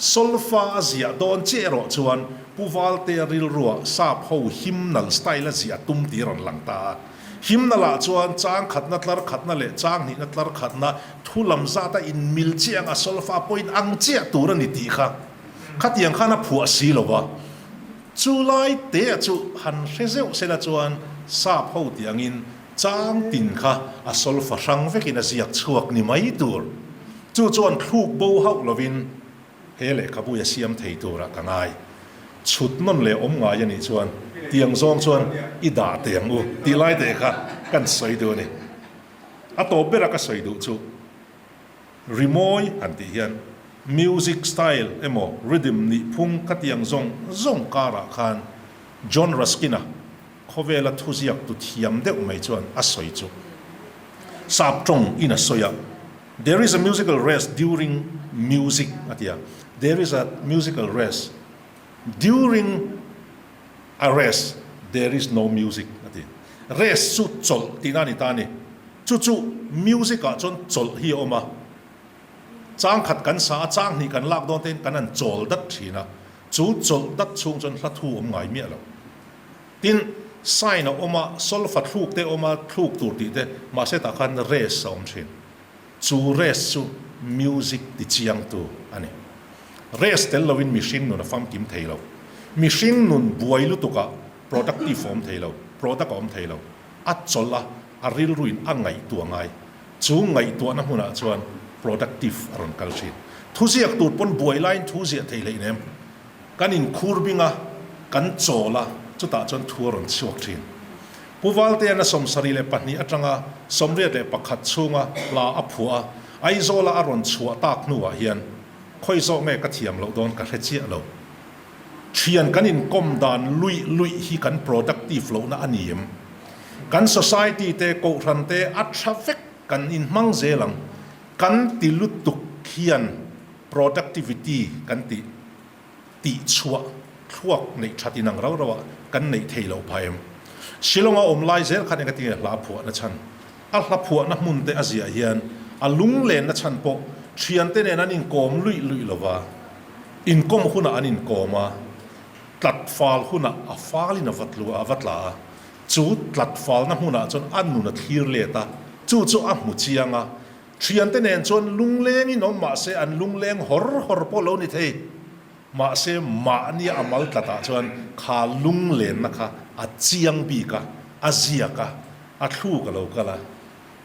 Solfa a ziah dawn chiah erawh chuan Pu Valtea rilruah sap ho hymnal style a ziah tum tih a rawn lang ta a. Hymnal ah chuan chang khatna tlar khatna leh chang hnihna tlar khatna thu lam zat a inmil chiah anga solfa pawhin ang chiah tur a ni tih kha Khatiang khan a phuah si lo va, chu lai te chu han hre zeuh sela chuan sap ho tih angin chang tin kha a solfa hrang vekin a ziak chhuak ni mai tur. Chu chuan thluk bo hauh lovin he lehkhabu a siam thei turah ka ngai. Chhut nawn leh awm ngai a nih chuan tiang zawng chuan i dah teh ang u tih lai te kha kan sawi duh a ni. A tawp bera ka sawi duh chu. Rimawi han tih hian music style emaw rhythm nih phung ka tiang zawng zawng karah khan John Ruskin-a khawvela thuziak tu thiam deuh mai chuan a sawi chu sap tawng in a sawi a, There is a musical rest during music a ti a, There is a musical rest during a rest, there is no music a ti. Rest chu chawlh tihna a ni ta a ni. Chu chu music ah chuan chawlh hi a awm a, chang khat kan sa a, chang hnih kan lak dawn te in kan han chawl dat thin a, chu chawlh dat chhung chuan hla thu awm ngai miah lo. Tin, sign a awm a, solfa thluk te a awm a, thluk tur tih te, mahse tah khan rest a awm thin. Chu rest chu music ti chiang tu a ni. Rest tel lovin mihring nun a famkim thei lo. Mihring nun buai lutukah productive a awm thei lo, product a awm thei lo. A chawlh a, a rilruin a ngaihtuah ngai. Chu ngaihtuahna hmunah chuan productive a rawn kal thin. Thuziak tur pawn buai laiin thu ziah thei hleih nem. Kan inkhur bing a, kan chawl a, chutah chuan thu a rawn chhuak thin. Pu Valteana 74 atanga 81 chhunga hla a phuah a, Aizawla a rawn chhuah tak hnuah hian khawi zawk nge ka thiam loh dawn ka hre chiah lo. Thian kan inkawm dan luih luih hi kan productive lohna a ni em? Kan society te, kohhran te a tha vek kan inhmang zel ang. Kan ti lutuk hian productivity kan ti tih chhuah thluak neih that inang rau rau ah kan neih thei loh phah em? Shillong a awm lai zel khan enga tinge hla phuahna chhan? A hla phuahna hmun te a ziah hian a lunglenna chhan pawh thiante nen an inkawm luih luih lo va, inkawm hunah an inkawm a, tlat fal hunah a falin a va tlu a, a va tla a, chu tlat falna hmunah chuan a nun a thlir let a, chu chu a hmu chiang a, thiante nen chuan lunglengin awm mahse an lungleng hawr hawr pawh lo ni thei. Mahse mahnia a mal tlatah chuan kha lunglenna kha a chiang bik a, a ziak a, a thluk a lo kal a,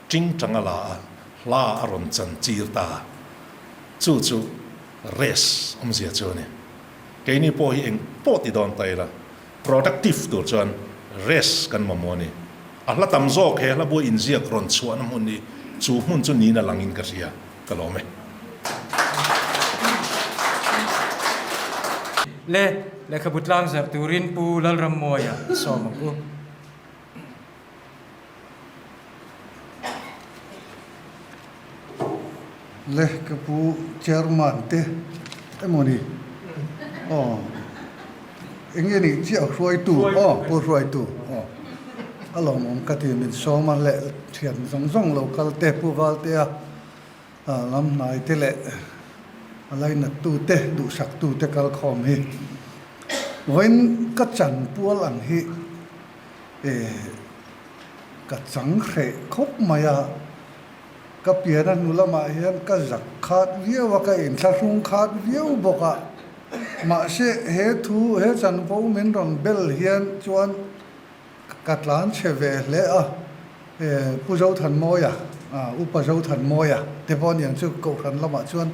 tingtang a la a, hla a rawn chan chir ta a. Chu chu race awmzia chu a ni. Keini pawh hi eng pawh ti dawn ta ila, productive tur chuan race kan mamawh a ni. A hla tam zawk he hla buai inziak rawn chhuahna hmun hi chu hmun chu niin a langin ka hria. Ka lawm e. Le lehkhabu tlang zarh turin Pu Lalrammuaia i sawm ang u. Le ka pu chairman te emawni aw Eng nge nih chiah hruaitu aw Pu Hruaitu aw a lawmawm ka ti min sawm a leh thian zawng zawng lo kal te Pu Valtea lam hnai te leh a lainat tu te duhsak tu te kal khawm hi vawiin ka chan pual ang hi ka chang hreh khawp mai a. Ka pian a hnu lamah hian ka zak khat viau a, ka inthlahrung khat viau bawk a. Mahse, he thu, he chanvo min rawn bel hian chuan ka tlan chhe ve hle a. Pu Zothanmawia, Upa Zothanmawia te pawh aniang chu Kohhran lamah chuan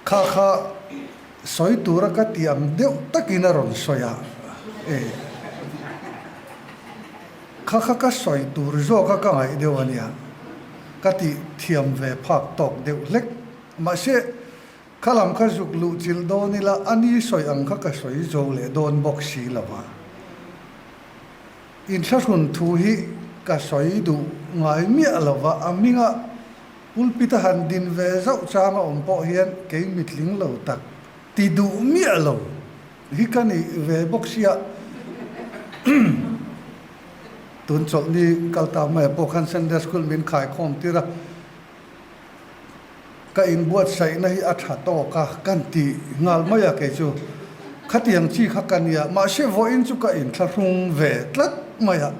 kha kha sawi tura ka ti ang deuh takin a rawn sawi a. Kha kha ka sawi tur zawka ka ngaih deuh a nia, ka tih thiam ve phak tawk deuh hlek. Mahse, kha lam kha zuk luh chilh dawn ila a ni sawi ang kha ka sawi zo leh dawn bawk si lo va. Inthlahrun thu hi ka sawi duh ngai miah lo va, a hminga pulpit a han din ve zauh chang a awm pawh hian kei mitling lo tak ti duh miah lo. Hi ka nih ve bawk sia. Tun chawlhni kal ta mai pawh khan Sunday School min khaikhawm tir a, ka inbuatsaihna hi a tha tawk a, kan ti nghal mai a kei chu. Khatiang chi kha ka nia, mahse vawiin chu ka inthlahrung ve tlat mai a,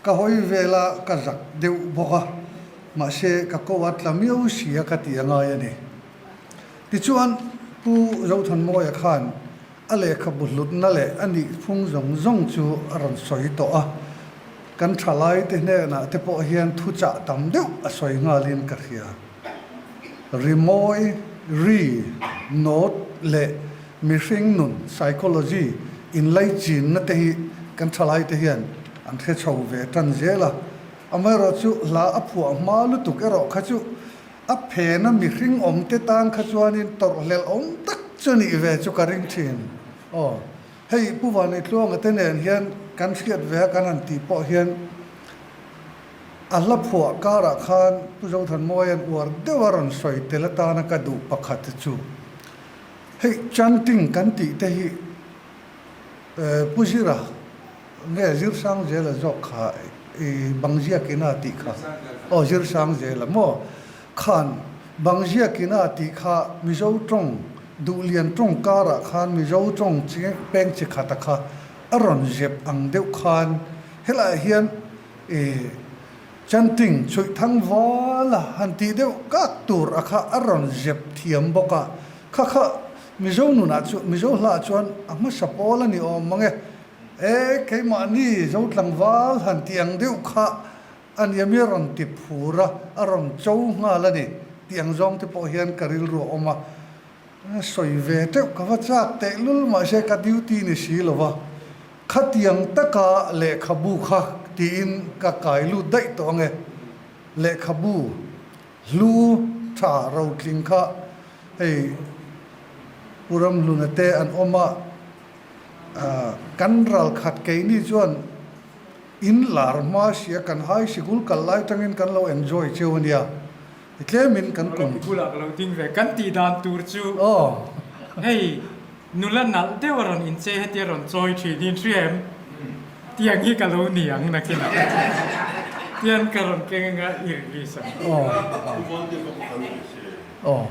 ka hawi vel a, ka zak deuh bawk a, mahse ka ko a tla miau sia ka ti a ngai a ni. Tichuan, Pu Zothanmawia khan a lehkhabu hlutna leh a nihphung zawng zawng chu a rawn sawi tawh a, kan thalaite hnenah te pawh hian thuchah tam deuh a sawi nghalin ka hria. Rimawi, ri, note leh mihring nun, psychology, inlaichinna te hi kan thalaite hian an hre chho ve tan zel a, amaherawhchu hla a phuah hma lutuk erawh kha chu A phena mihring awm te tan kha chuanin tawrhhlelh awm tak chu nih ve chu ka ring thin. Aw, hei Pu Vanitluanga te nen hian kan hriat ve a kan han tih pawh hian a hla phuah karah khan Pu Zothanmawia'n uar deuh a rawn sawi tel atana ka duh pakhat chu hei chanting kan tih te hi Pu Zira Nge Zirsangzela zawk kha i Bangziakina tih kha aw Zirsangzela maw khan Bangziakina tih kha Mizo tawng Duhlian tawng karah khan Mizo tawng chi peng chi khata kha a rawn zep ang deuh khan helaiah hian i chanting chhuih thang vala han tih deuh kak tur a kha a rawn zep thiam bawk a kha kha Mizo nunah chu Mizo hlaah chuan a hmasa pawl a ni awm mang e. E, keimahni zo tlangval han tih ang deuh kha a nia mi a rawn ti phur a, a rawn cho nghal a ni tih ang zawng te pawh hian ka rilru a awm a. Sawi ve teuh ka va chak teh lul mahse ka duty ni si lo va, khatiang taka lehkhabu kha tiin ka kai lut daih tawh ang e. Lehkhabu hlu tha rotling kha hei Pu Ramhluna te an awm a. Kan ral khat keini chuan in lar hma sia kan high sikul kal lai tangin kan lo enjoy cheu a nia i tlemin kan kum. Ka bulah ka lo ding ve kan tih dan tur chu hei nula nalh deuh a rawn inchei hetia rawn chawi thin hi in hria em? Tiang hi ka lo ni ang nakinah tian ka rawn keng anga i release ang. Aw.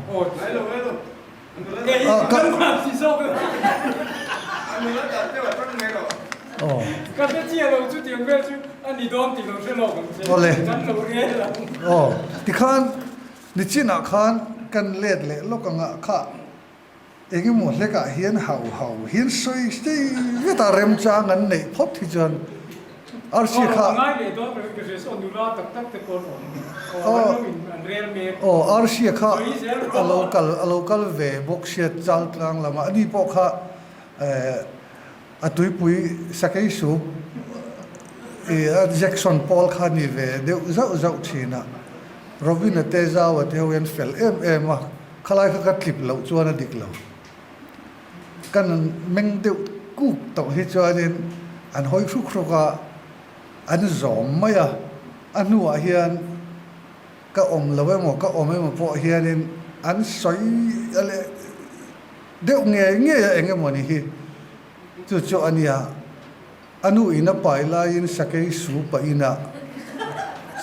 Aw tikhan nichinah khan kan let leh lawk anga kha engemaw hlekah hian hau hau hian sawi sei veta remchang an neih phawt hi chuan Arsi kha. Aw Arsi kha a lo kal a lo kal ve bawk sia chal tlang lamah ani pawh kha a tuipui sakei sup i Jackson pawl kha ni ve deuh zauh zauh thin a Robin-a te Zau-a te ho hian fel em em a khalai kha ka tlip loh chuan a dik lo. Kan meng deuh kuk tawh hi chuanin an hawi hruk hruk a, an zawm mai a. A hnuah hian ka awm lo emaw ka awm emaw pawh hianin an sawi a leh deuh ngei ngei a eng emaw ni hi. Chu chu a nia, a nu in a pai laiin sakei su pah inah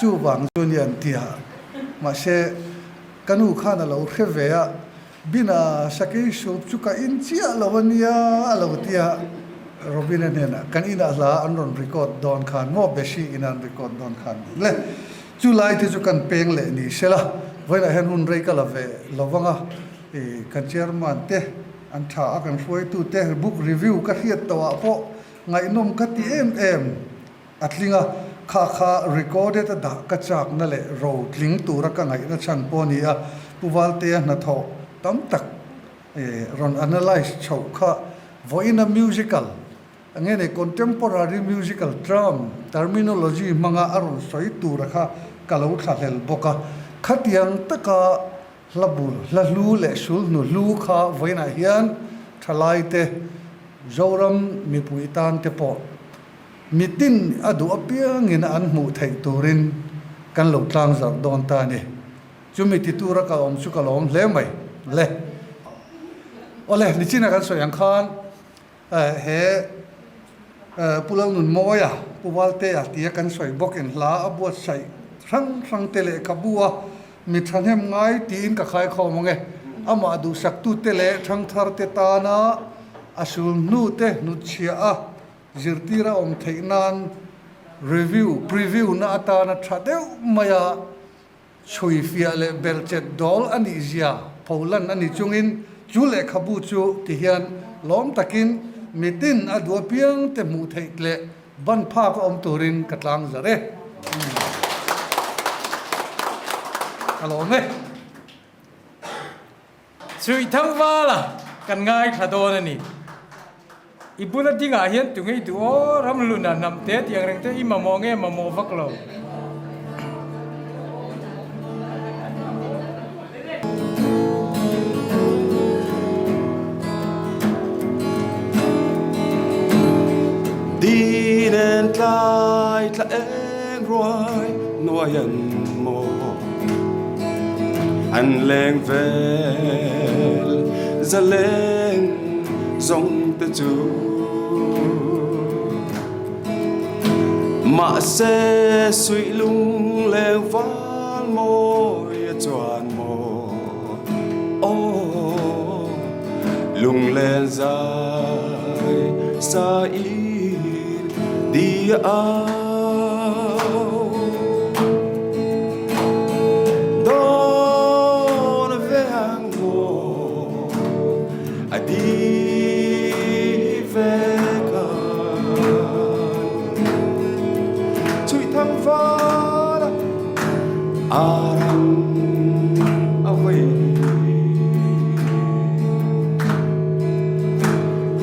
chuvang chu a ni an ti a. Mahse, ka nu khan a lo hre ve a, Bina sakei sup chu ka in chiah lo a nia a lo ti a. Robin-a hnenah, Kan inah hla an rawn record dawn khan maw Bessie ina an record dawn khan le chu lai te chu kan peng leh ni sela, vawiinah hian hun rei ka la ve lo vang a, i kan chairman te an tha a, kan hruaitu te book review ka hriat tawhah pawh ngaihnawm ka ti em em a tling a, kha kha recorded a dah ka chakna leh ro tling tura ka ngaihna chhan pawh a ni a, Pu Valtea hnathawh tam tak rawn analyse chhoh kha vawiina musical eng nge nei contemporary musical term terminology hmanga a rawn sawi tura kha ka lo thlahlel bawk a, khatiang taka hla bul hla hlu leh sulhnu hlu kha vawiinah hian thalaite Zoram mipui tan te pawh mitin a duh apiangin an hmuh theih turin kan lo tlangzarh dawn ta a ni. Chumi ti tura ka awm chu ka lawm hle mai le. Awle, nichina kan sawi ang khan he Pu Lalnunmawia, Pu Valtea tia kan sawi bawkin hla a buatsaih hrang hrang te lehkhabu a mi thahnem ngai tiin ka khaikhawm ang e. Amah duhsaktute leh thangtharte tana a sul hnute hnutchhiah a zirtir a awm theih nan review, preview na atana tha deuh mai a Chhui fiah leh belhchet dawl a nih zia pholan a ni chungin chu lehkhabu chu ti hian lawm takin mitin a duh apiang te hmuh theih leh ban phak a awm turin ka tlang zar e. Ka lawm e. Chhuih Thangvala kan ngaithla dawn a ni. I bula dingah hian tu ngei duh aw, ramhluna hnam te tih ang reng te i mamawh nge mamawh vak lo. Di nen tlai tla eng ruai nuai an maw. An leng vel za leng zawng te chu Mahse suih lung leng val mawi a chuan maw Aw lunglen zai sa in di a au. Dawn ve ang maw a di ve khan Chhuih thang far a rang a vei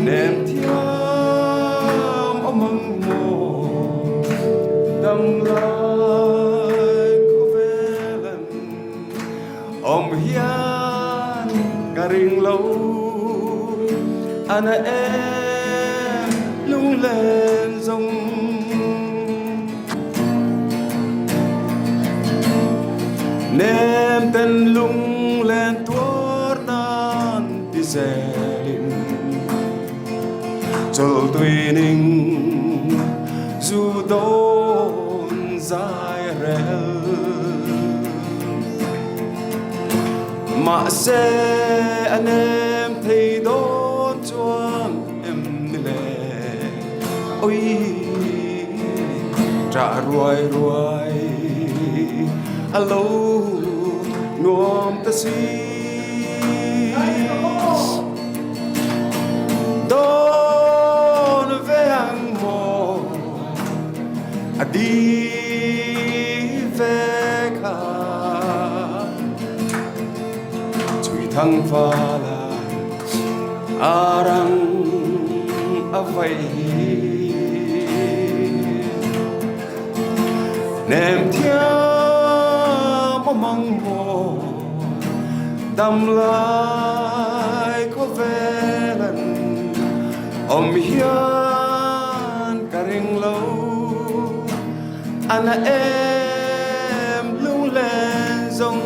Nem thiam awm ang maw dam lai khawvel an awm hian ka ring lo ana em lunglen zawng. Nem ten lunglen tuar nan ti zelin chawlh tui ning zu dawn zai rel. Mahse a nem thei dawn chuan em ni le oi ṭah ruai ruai a lo nuam ta si. Dawn ve ang maw a di ve kha Chui thang vala a rang a vai hi Nem thiam awm ang maw Dam lai khawvel an awm hian ka ring lo A na em lunglen zawng.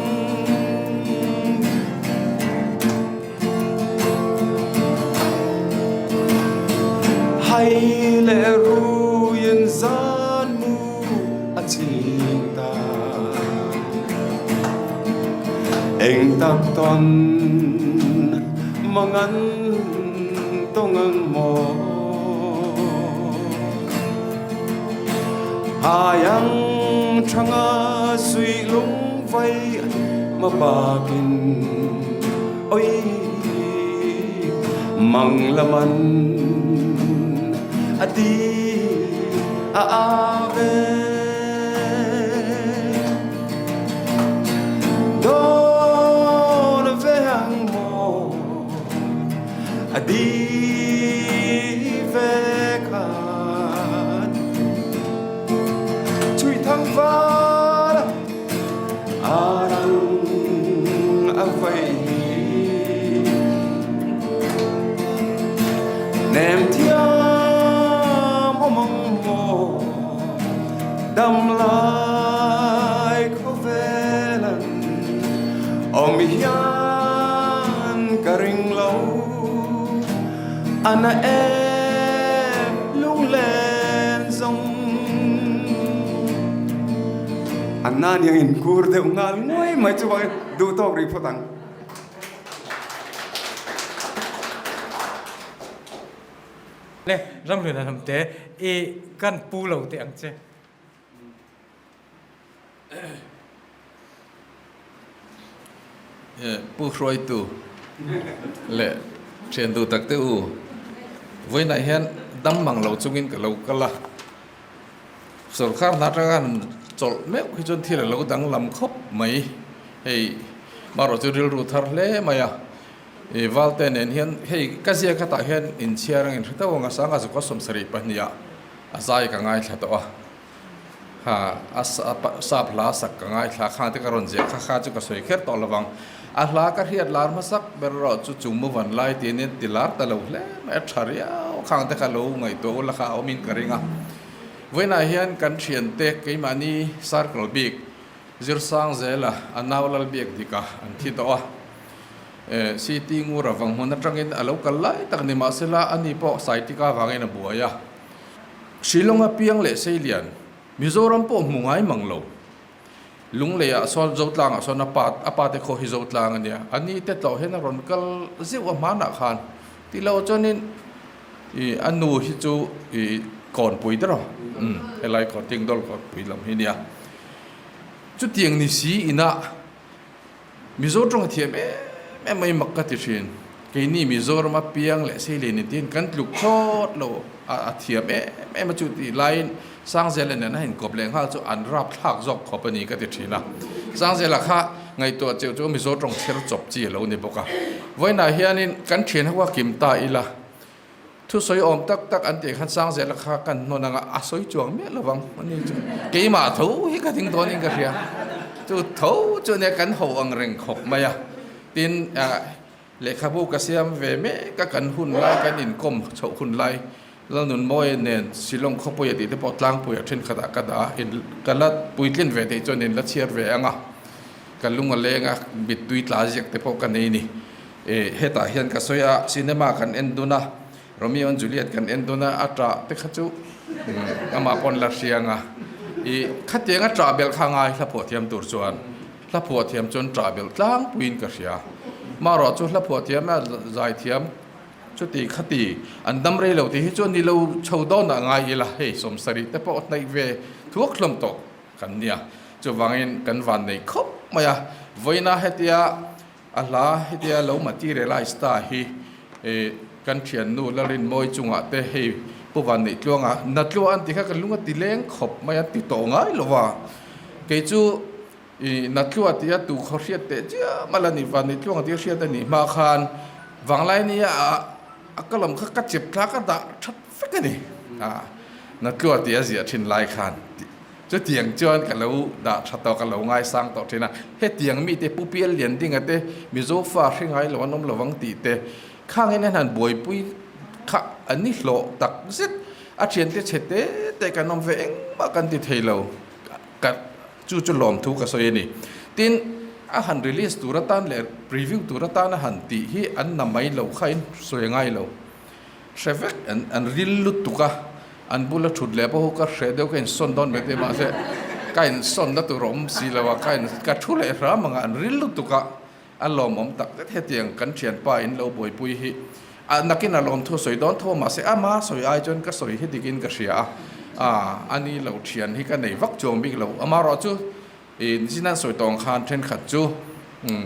Hai leh ruiin zan mu a ching ta. Eng tak tawn mangan tawng ang maw? Hai ang thanga suih lung vai ma bakin oi mang laman a ti a a ve. Dawn a ve ang maw a di ve khan chui thang var a rang a vei nem thiam awm ang maw dam lai khawvelan awm hian ka ring lo a na em lunglen zawng. A na niang in kur deuh nghal nguai mai chu bangin duh tawk rih phawt ang. Le, Ramhlun an awm te, i kan pu lo teh ang che. Pu Hruaitu leh thian duh tak te u, vawiinah hian dam mang lo chungin ka lo kal a, sorkar hna atanga han chawlh meuh hi chuan thil a lo danglam khawp mai, hei marawh chu rilru thar hle mai a. I Valte nen hian hei ka zia khatah hian inchhiar ang inhre teuh ang a sanga zakua 72 ah a zai ka ngaithla tawh a, ha a sap hla sak ka ngaithla kha te ka rawn ziah kha kha chu ka sawi kher tawh lovang. A hla ka hriat lar hmasak ber erawh chu chung mu van lai tiin in ti lar ta lo hle mai a tha riau khang te kha lo ngaihtuah ula kha a awmin ka ring a. Vawiinah hian kan thiante keimahni circle bik Zirsang zela a nau Lalbiak dika an thi tawh a. CT Ngura vang hmun atangin a lo kal lai tak ni mahsela ani pawh Saitika vangin a buai a. Shillong-a piang leh Seilian, Mizoram pawh hmu ngai mang lo. Lungleiah sawn Zotlangah sawn a pa a pa te khaw hi Zotlang a nia. Ani te tlawh hian a rawn kal zeuh a hmanah khan ti lo chuanin ih a nu hi chu ih Kawnpui der aw umm helai kawn Tingdawl Kawnpui lam hi nia. Chutiang ni si inah Mizo tawng a thiam em em mai mak ka ti thin. Keini Mizorama piang leh Seilin in tiin kan tluk thlawt lo a a thiam em em a chu tih laiin Sangzela nen a inkawp leh nghal chu an rap thlak zawk khawp a ni ka ti thin a. Sangzela kha ngaihtuah cheu chu Mizo tawng chher chawp chi a lo ni bawk a. Vawiinah hianin kan thian ho a kim ta ila. Thusawi awm tak tak an tih khan Sangzela kha kan hnawn anga a sawi chuang miah lo vang a ni chu. Keimah tho hi ka ding dawnin ka hria. Chu tho chu nia kan ho ang reng khawp mai a. Tin, lehkhabu ka siam ve mek a, kan hun lai kan inkawm chhoh hun lai Lalnunmawia nen Shillong khawpuia tih te pawh tlangpuia thenkhatah ka dah a, in ka la puitlin ve theih chuan in la chhiar ve ang a. Ka lung a leng a, mittui tla ziak te pawh ka nei ni. E, hetah hian ka sawi a, cinema kan en dun a, Romeo and Juliet kan en dun a, a ṭah te kha chu amah pawn la hriang a. I, khatiang a ṭah belh kha ngai hla phuah thiam tur chuan, hla phuah thiam chuan ṭah belh tlangpuiin ka hria. Marawh chu hla phuah thiam a zai thiam chuti khati an dam rei lo tih hi chuan ni lo chho dawnah ngai ila, hei 70 te pawh hnaih ve thuak hlawm tawh kan nia. Chuvangin kan van nei khawp mai a, vawiina hetia A hla hetia lo materialize ta hi kan thiannu Larinmawi chungah te hei Pu Vanneih-Tluanga Natlua an ti kha ka lung a ti leng khawp mai a ti tawh ngai lo va. Kei chu i Natlua tia tu khaw hriat teh chiam a la ni Vanneih-Tluanga tia hriat a nih hma khan vanglai nia a ka lam kha ka chep thla ka dah that vek a ni. Natlua tia ziah thin lai khan. Chutiang chuan ka lo dah tha tawh, ka lo ngaisang tawh thin a. Hetiang mite Pu Pial Lian Dinga te Mizo fa hre ngai lo an awm lovang tih te khangin an han buaipui kha an ni hlawh tak zet. A thiante chhe te te kan awm ve engmah kan ti thei lo. Ka chu chu lawmthu ka sawi a ni. Tin, a han release tur atan leh preview tur atan a han tih hi an na mai lo kha in sawi ngai lo. Hre vek an an ril lutuk a, an bula thut leh pawh ka hreh deuh ka insawn dawn mai te mahse ka insawn na tur a awm si lo a, ka in ka thu leh hram ang a, an ril lutuk a, a lawmawm tak zet hetiang kan thianpa in lo buaipui hi a nakin a lawm thu sawi dawn tho a mahse ama sawi ai chuan ka sawi hi dikin ka hria a, a ani lo thian hi ka nei vak chuang bik lo amaherawhchu I Nichinan sawi tawng khan thenkhat chu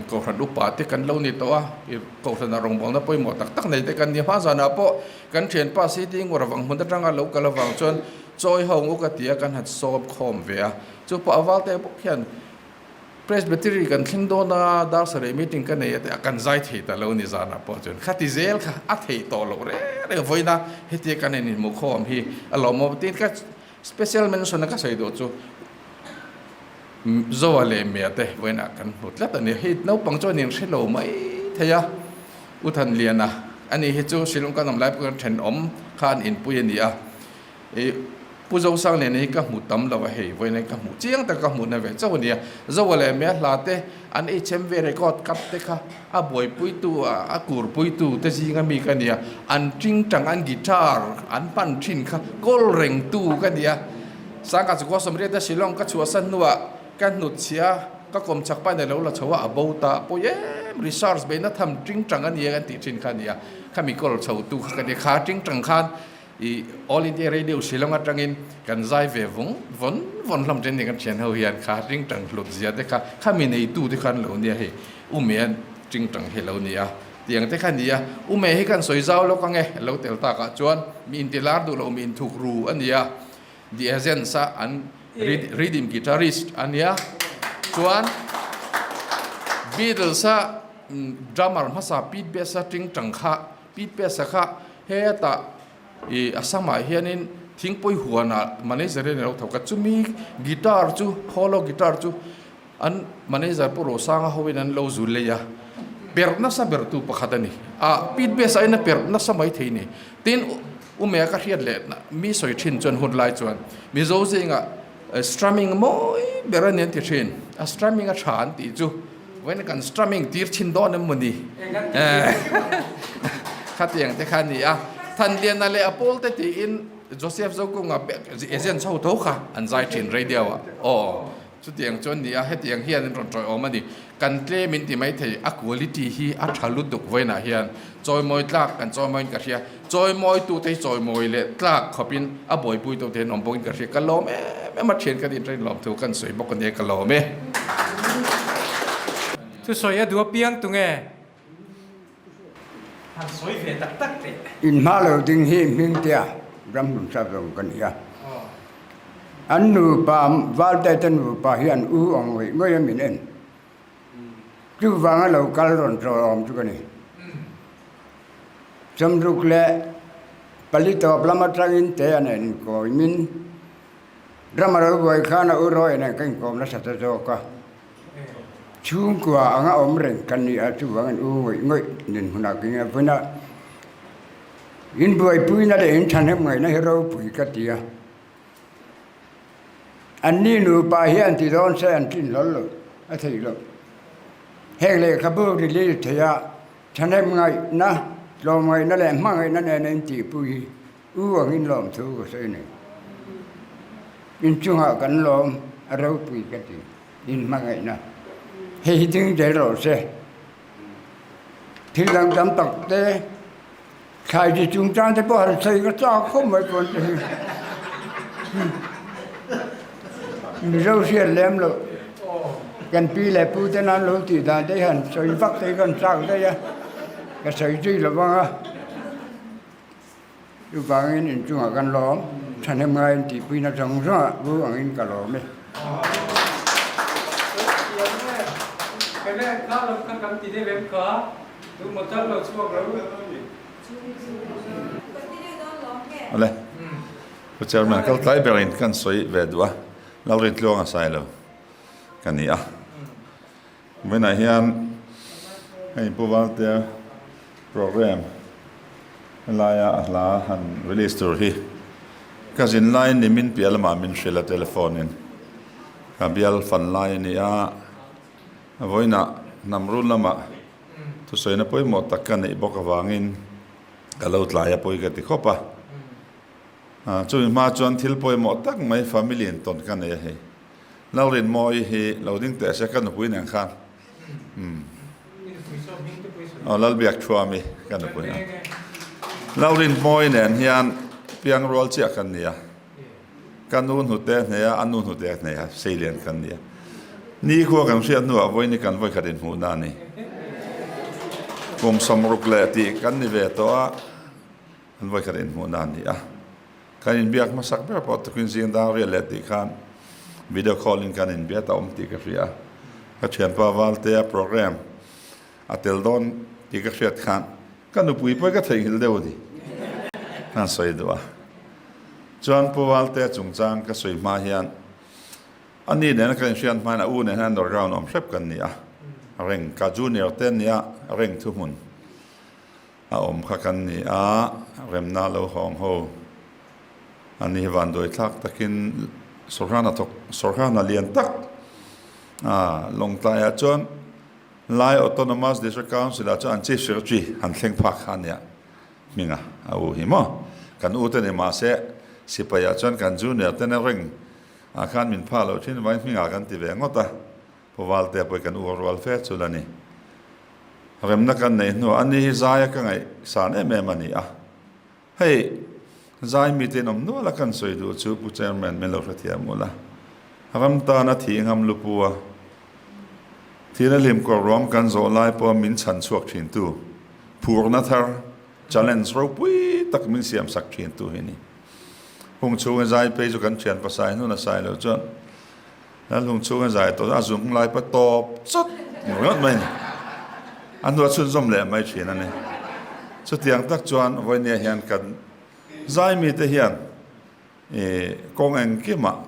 Kohhran upa te kan lo ni tawh a, i Kohhrana rawngbawlna pawimawh tak tak nei te kan ni. Hma zanah pawh kan thianpa City Ngura vang hmun atanga lo kal avang chuan chawi ho ngu ka ti a, kan han sawm khawm ve a. Chu pawh a valte bawk hian Presbytery kan thleng dawn a, dar sarih meeting ka nei a tih a, kan zai thei ta lo ni zanah pawh chuan khati zel kha a theih tawh loh reng reng vawiina hetia kan inhmuh khawm hi a lawmawm tin ka Special mention a ka sawi duh chu Zoa leh Mia te vawiinah kan hmu tlat a ni. Hei naupang chuan in hre lo mai thei a, U Thanliana a ni hi chu Shillong kan awm lai pawh khan thenawm kha an inpui a ni a. Ih Pu Zosangliana hi ka hmu tam lo a hei vawiinah ka hmuh chiang tak ka hmuhna ve chauh a ni a. Zoa leh Mia hla te an HMV record kap te kha A buaipuitu, a kurpuitu te zinga mi ka nia, an tingtang, an guitar an hman thin kha kawl rengtu ka nia. Sangha chu Kawsawmriata Shillong ka chhuahsan hnuah ka hnutchhia ka kawm chak pain a lo la chho a, a bo ta pawi em, research beihna tham tingtang a nia kan tih thin kha a nia, khami kawl chhotu kha ka nia, kha tingtang khan I All India Radio Shillong atangin kan zai ve vung vawn vawn hlawm chen ni kan thian ho hian kha ringtang hlut zia te kha khami neitu te khan lo nia hei ume an ringtang hi lo nia tiang te kha nia ume hi kan sawi zau lawk ange lo tel takah chuan mi intilar duh lo mi inthuk ru a nia The Essence a an rhythm guitarist a nia chuan Beatles a drummer hmasa Pete Best a tingtang kha Pete Best-a kha hetah ih Assam-ah hianin thingpui huanah manager in a lo thawk a, chumi guitar chu hollow guitar chu an manager Pu Rosanga hoin an lo zul lei a, perh nasa bertu pakhat a ni. Ah Pete Best-a in a perh nasa mai thei ni. Tin, Umea ka hriat leh mi sawi thin chuan hun lai chuan Mizo zingah strumming mawi ber a ni an ti thin. A strumming a tha an tih chu. Vawiin kan strumming tir thin dawn em mawni? Khatiang te kha a ni a. Thanliana leh a pawl te tiin Joseph Zokunga agent chho tho kha an zai thin radio ah. Aw, chutiang chu a ni a, hetiang hian an rawn tawiawm a ni. Kan tlem in ti maithei, a quality hi a tha lutuk vawiinah hian chawimawi tlak kan chawimawiin ka hria. Chawimawitu te hi chawimawi leh tlak khawpin a buaipuitu te an awm bawkin ka hria. Ka lawm em em a, thian ka nin ṭain lawm thu kan sawi bawk a nia, ka lawm e. Thusawi a duh apiang tunge han sawi ve tak tak teh. In hma lo ding hi Hmingtea ram hlum sap zawng ka ni a. An nupa Valte te nupa hi an u ang ngawih ngawih a min en. Chuvanga lo kal rawn tlawm chu ka ni. Chawmruk leh pali tawp lam atangin te an inkawimin ram a lo buai khan a u Roy nen ka inkawm nasa ta zawk a. Chhungkua anga awm reng ka ni a, chuvangin u ngawih ngawih dinhmunah ka inga vun a. Inbuaipuina leh inthahnem ngaihna hi ropui ka ti a. Anni nupa hi an ti dawn se an tlin hlawl lo, a theih loh. Heng lehkhabu release theih a thahnem ngaihna, tlawmngaihna leh hmangaihna nena intihpui hi u angin lawmthu ka sawi nei. Inchungah kan lawm a ropui ka ti, inhmangaihna. Hei hi ding zel rawh se. Thil dang tam tak te. Thlai chi chungchang te pawh han sawi ka chak khawp mai pawn te hi. Mizo hriat lem loh kan pi leh pu ten an lo tih dan te hi han sawi vak te hi kan chak daih a, ka sawi zui lo vang a. Chuvangin inchungah kan lawm, thahnem ngaiin tihpuina zawng zawngah bu angin ka lawm e. Awle, Pu Chairman, kal tlai berin kan sawi ve duh a, Lalrintluang a sai lo ka ni a. Vawiinah hian hei Pu Valtea program helaia a hla han release tur hi ka zin laiin nimin piah lamah min hrilh a telephone in ka bial fan lai a ni a, vawiinah hnam run lamah Thusawina pawimawh tak ka neih bawk avangin Ka lo tlai a pawi ka ti khawp a. Chumi hma chuan thil pawimawh tak mai family in tawn ka nei a hei. Lalrinmawii hi lo ding teh se ka nupui nen khan. Umm. Aw Lalbiak Thuami ka nupui a. Lalrinmawii nen hian piang rual chiah kan ni a. Ka nu hnute hnei a, a nu hnute hnei a, seilian kan ni a. Nikhua kan hriat hnuah vawiin kan vawikhat inhmuhna a ni. Kum 60 leh tih kan ni ve tawh a, kan vawikhat inhmuhna a ni a. Kan inbiak hmasak ber pawh tukin zing dang riat leh tih khan video call in kan inbiat a awm tih ka hria a. Ka thianpa Valtea program a tel dawn tih ka hriat khan ka nupui pawh hi ka theihnghilh deuh a ni. Ka sawi duh a. Chuan Pu Valtea chungchang ka sawi hma hian a ni nena ka inhriat hmain a u nen hian underground awm hrep kan ni a. Reng ka junior te an ni a, reng thuhmun a awm kha kan ni a, remna lo hawng ho a ni hi vanduai thlak takin Sorhana thawk Sorhana lian tak a Lawngtlaiah chuan Lai Autonomous District Council ah chuan an Chief Secretary han thleng phak kha a nia hminga a u hi maw. Kan u te ni mahse sipai ah chuan kan junior te na reng ah khan min phah loh thin vain hmingah kan ti ve ngawt a, Pu Valtea pawh hi kan u a rual fe chu la ni. Remna kan neih hnuah ani hi zaia ka ngaihsan em em a ni a. Hei, zai mite in awm nual a kan sawi duh chu Pu Chairman min lo hrethiam ula. Ram tana thi ngam lupu a, thil a hlim kawr ruam kan zawh lai pawha min chhan chhuak thin tu, phurna thar, challenge ropui tak min siam sak thin tu hi ni. Hung chhunga zai phei chu kan thian pasai hnun a sai lo chuan Lal hung chhunga zai tawh chu a zung lai pa tawp chawt ringawt mai a ni. A hnuah chhunzawm leh mai thin a ni. Chutiang tak chuan vawinia hian kan zai mite hian ih kawng engkimah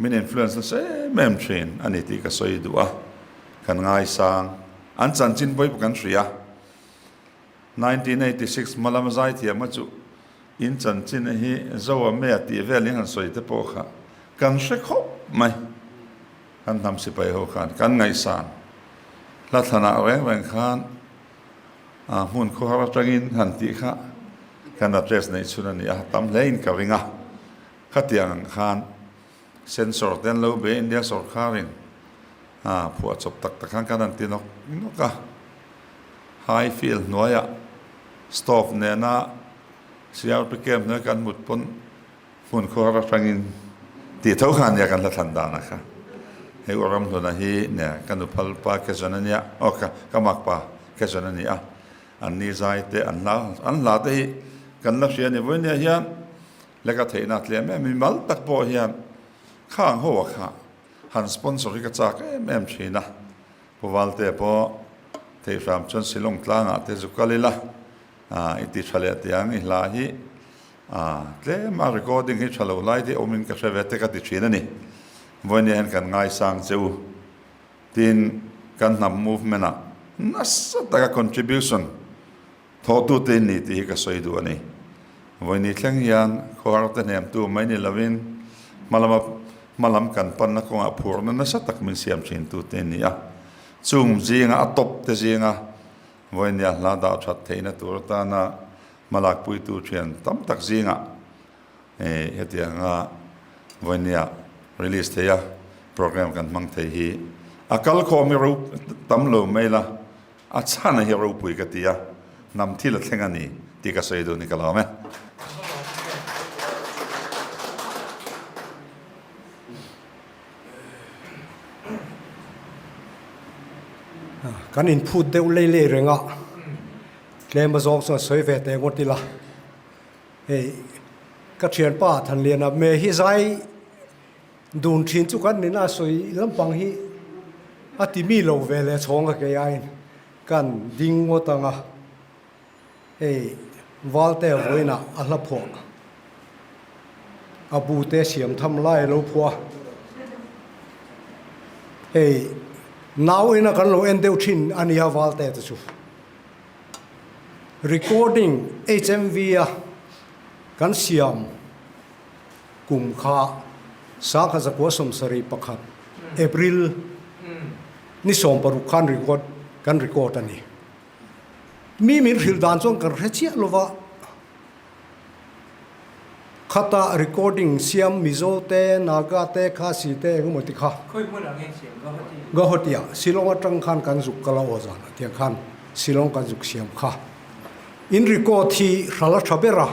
min influence nasa em em thin a ni tih ka sawi duh a, kan ngaisang. An chanchin pawh hi kan hria. 1986 hma lama zaithiam a chu in chanchin hi Zoa Mea tih vel in han sawi te pawh kha kan hre khawp mai. Kan hnam sipai ho khan kan ngaihsan hla thlanah reng reng khan a hmun khawhar atangin han tih kha kan address neih chhun a ni a, tam hle in ka ring a. Khatiang ang khan sensor te an lo be India sawrkharin a phuahchawp tak tak khan kan han ti nawk nawk a. High field hnuaiah stove nena CRP camp hnuai kan mut pawn hmun khuar atangin tih tho kha ania kan hla thlan dan a kha. Hei u Ramhluna hi nia ka nuphal pa ke zawn a nia aw ka ka mak pa ke zawn a ni a. An ni zai te an hla an hla te hi kan la hria a ni vawinia hian leka theihna tlem em mimal tak pawh hian khang ho a kha han sponsor hi ka chak em em thin a. Pu Valte pawh theihhram chuan Shillong tlangah te zu kal ila, i ti tha leh tih ang, i hla hi tlem a recording hi tha lo lai te awmin ka hre ve te ka ti thin a ni. Vawinia hian kan ngaisang che u. Tin, kan hnam movement ah nasa taka contribution Thawhtute in ni tih hi ka sawi duh a ni. Vawini thleng hian khawhar te hnemtu mai ni lovin hmalama hmalam kan panna kawngah phurna nasa tak min siam thintute in ni a. Chung zinga a tawp te zinga vawinia hla dah that theihna tur atana hmalakpuitu thian tam tak zingah hetianga vawinia release thei a program kan hmang thei hi a kalkhawm hi ro tam lo mai la. A chhan a hi ropui ka ti a, hnam thil a thleng a ni tih ka sawi duh ni ka lawm e. Kan inphut deuh lei lei reng a, tlem a zawng chuan sawi ve teh ngawt ila. Hei ka thianpa Thanliana me hi zai Dun thin chu kan nena sawi lampang hi a ti mi lo ve leh chhawng a kei aiin kan ding ngawt ang a, hei Valte vawiinah a hla phuah a bu te siam tham lai a lo phuah a, hei nau ina kan lo en deuh thin a nia Valte te chu recording HMV a kan siam. Kum kha sangkhat zakua 71 April ni 60 khan record kan record a ni. Mi min hrilh dan chuan kan hre chiah lo va, khata recording siam Mizo te, Naga te, Khasi te eng emaw ti kha. Khawi hmunah nge siam Guwahati? Guwahati ah, Shillong atang khan kan zuk kal a aw zanah tiang khan Shillong kan zuk siam kha. In record hi hral a tha ber a,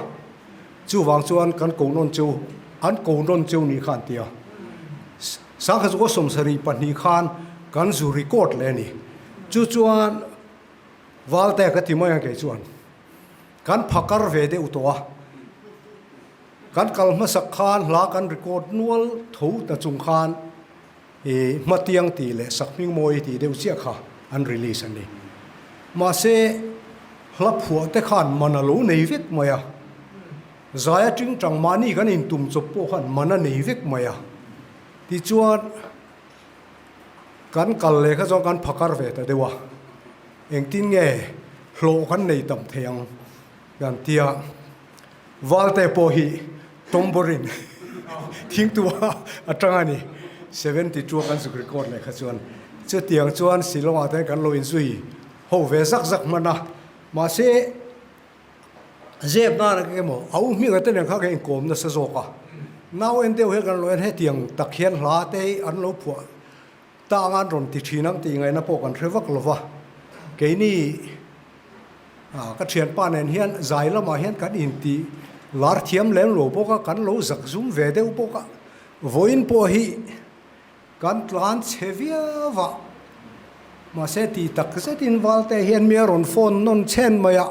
chuvang chuan kan ko nawn cheu, an ko nawn cheu ni kha an ti a. Sangha chu 74 khan kan zu record leh a ni. Chu chuan Valte ka ti mai a kei chuan kan phakar ve deuh tawh a, kan kal hmasak khan hla kan record nual tho ta chung khan i hmatiang tih leh sakhming mawi tih deuh chiah kha an release a ni. Mahse hla phuah te khan man a lo nei vek mai a, zai aṭing ṭang mahni kan intum chawp pawh khan man a nei vek mai a, tichuan Kan kal leh kha chuan kan phakar ve ta deuh a, engtin nge hlawh kan nei tam thei ang kan ti a, Valte pawh hi Tomborin thingtua atang a ni, 72 a kan zuk record leh kha chuan chutiang chuan Shillong ah te kan lo inzui ho ve zak zak hman a, mahse Zep nan a emaw a u hming ate nen kha ka inkawm nasa zawk a, nau en deuh hian kan lo en hetiang tak hian hla te hi an lo phuah ta anga an rawn ti thin ang tih ngaihna pawh kan hre vak lo va, keini ka thianpa nen hian zai lamah hian kan inti lar thiam lem lo bawk a, kan lo zak zum ve deuh bawk a, vawiin pawh hi Kan tlan chhe viau a, mahse tih tak zetin Valte hian mi a rawn phone nawn chhen mai a,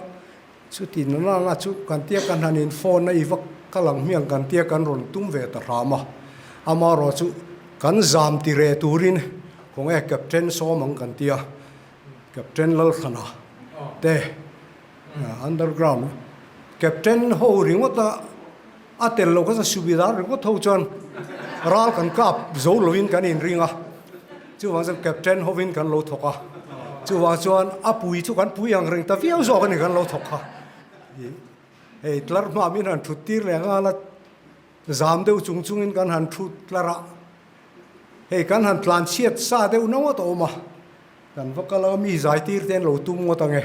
chuti nana chu kan tia kan han in phone a i va kal ang hmiang kan tia kan rawn tum ve ta hram a, amaherawh chu kan zam ti reh turin khawnge Captain sawm ang kan tia, Captain Lalthlana te underground Captain ho ringawt a. A tel lo kha subidar ringawt ho chuan ral kan kap zo lovin kan inring a, chuvang chuan captain hovin kan lo thawk a, chuvang chuan a pui chu kan pui ang reng ta viau zawk a ni kan lo thawk kha. Hei tlar hma min han thut tir leh nghal a, zam deuh chung chungin kan han thut tlar a, hei kan han tlan chhiat sa deuh na ngawt a awm a. Kan va kal a, mi zai tir te an lo tum ngawt ang e.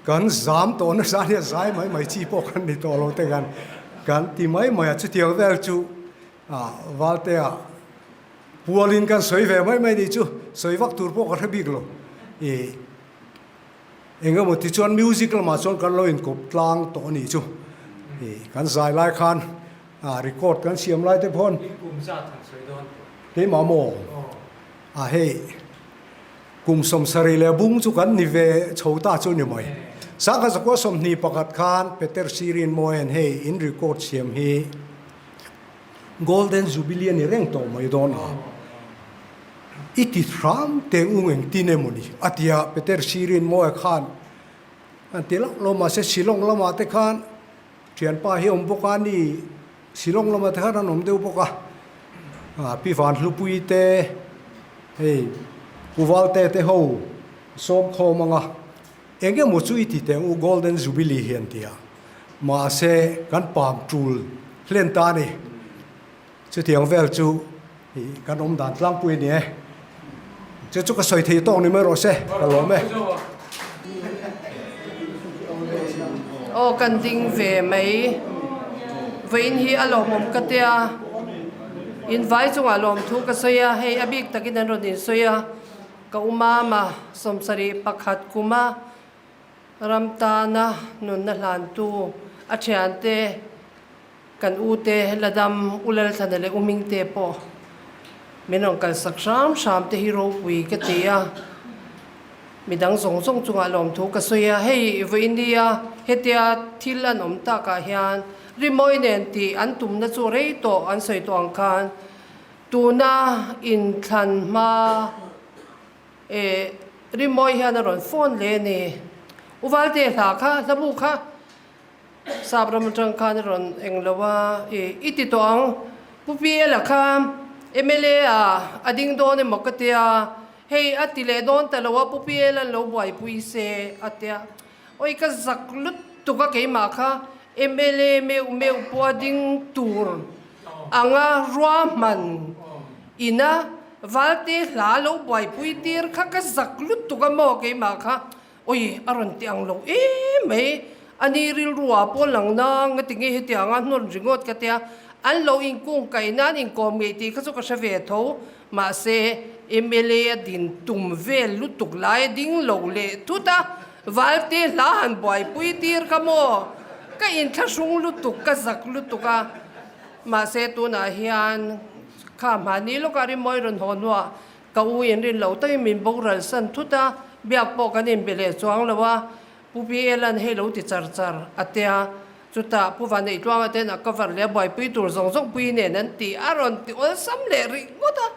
Kan zam tawh nasa ania zai mai mai chi pawh kan ni tawh lo te kan kan ti mai mai a, chutiang vel chu ah Valtea pualin kan sawi ve mai mai nih chu, sawi vak tur pawh ka hre bik lo. Ih eng emaw tichuan music lamah chuan kan lo inkawp tlang tawh a nih chu. Ih kan zai lai khan ah record kan siam lai te pawh Kum zat han sawi dawn tawh. Keimah maw? A hei, kum 70 leh bung chu kan ni ve chho ta chu ni mai. Sangha zakua 21 khan Peter Sirin Moen hei in record siam hi Golden Jubilee a ni reng tawh mai dawn a. I ti hram teh ung engtin emaw ni a ti a, Peter Sirin Moe khan an ti loh lo mahse Shillong lamah te khan Thianpa hi awm bawk a ni, Shillong lamah te khan an awm deuh bawk a, ah Pi Vanhlupui te hei Pu Valte te ho sawm khawm ang a, eng emaw chu i ti teh ang u Golden Jubilee hi an ti a, mahse kan pam tul hlen ta a ni. Chutiang vel chu kan awm dan tlangpui a ni e. Chu chu ka sawi thei tawk ni mai rawh se, ka lawm e. Aw kan ding ve mai. Vawiin hi a lawmawm ka tia. In vai chungah lawmthu ka sawi a, hei a bik takin an rawn insawi a, ka u mama 71 kuma ram tana nunna hlantu a thiante, Kan u te Ladam, U Lalthlana leh U Mingte pawh min rawn kalsak hram hram te hi ropui ka ti a, midang zawng zawng chungah lawmthu ka sawi a, hei vawinia hetia thil an awm takah hian rimawi nen tih an tumna chu rei tawh an sawi tawh ang khan tuna inthlan hma eh rimawi hian a rawn phone leh a ni. U Valte hla kha hlabu kha. Sap ram atang khan a rawn eng lo a, i i ti tawh ang. Pu PL-a kha mla ah a ding dawn emaw ka tia, hei a ti leh dawn ta lo a, Pu PL-a'n lo buaipui se a tia. Awi ka zak lutuk a keimah kha mla meuh meuh pawh a ding tur anga ruahman ina Valte hla lo buaipui tir kha ka zak lutuk a maw keimah kha. Awi, a rawn ti ang lo em mai. A ni rilru ah pawh lang na nga ti nge hetiang a hnawn ringawt ka tia. An lo inkung kaih nan inkawm ngei tih kha chu ka hre ve tho. Mahse, mla a din tum vel lutuk lai a ding lo leh thut a, Valte hla han buaipui tir kha maw? Ka inthlahrung lutuk, ka zak lutuk a. Mahse, tunah hian kha hmahni lawkah rimawi rawn haw hnuah Ka u in rin loh takin min boral san thut a, biak pawh kan inbe leh chuang lo a, Pu PL-a'n hei lo ti char char a tia, chutah Pu Vaneitluanga ten a cover leh a buaipui tur zawng zawng pui nen an ti a rawn ti awlsam leh rih ngawt a,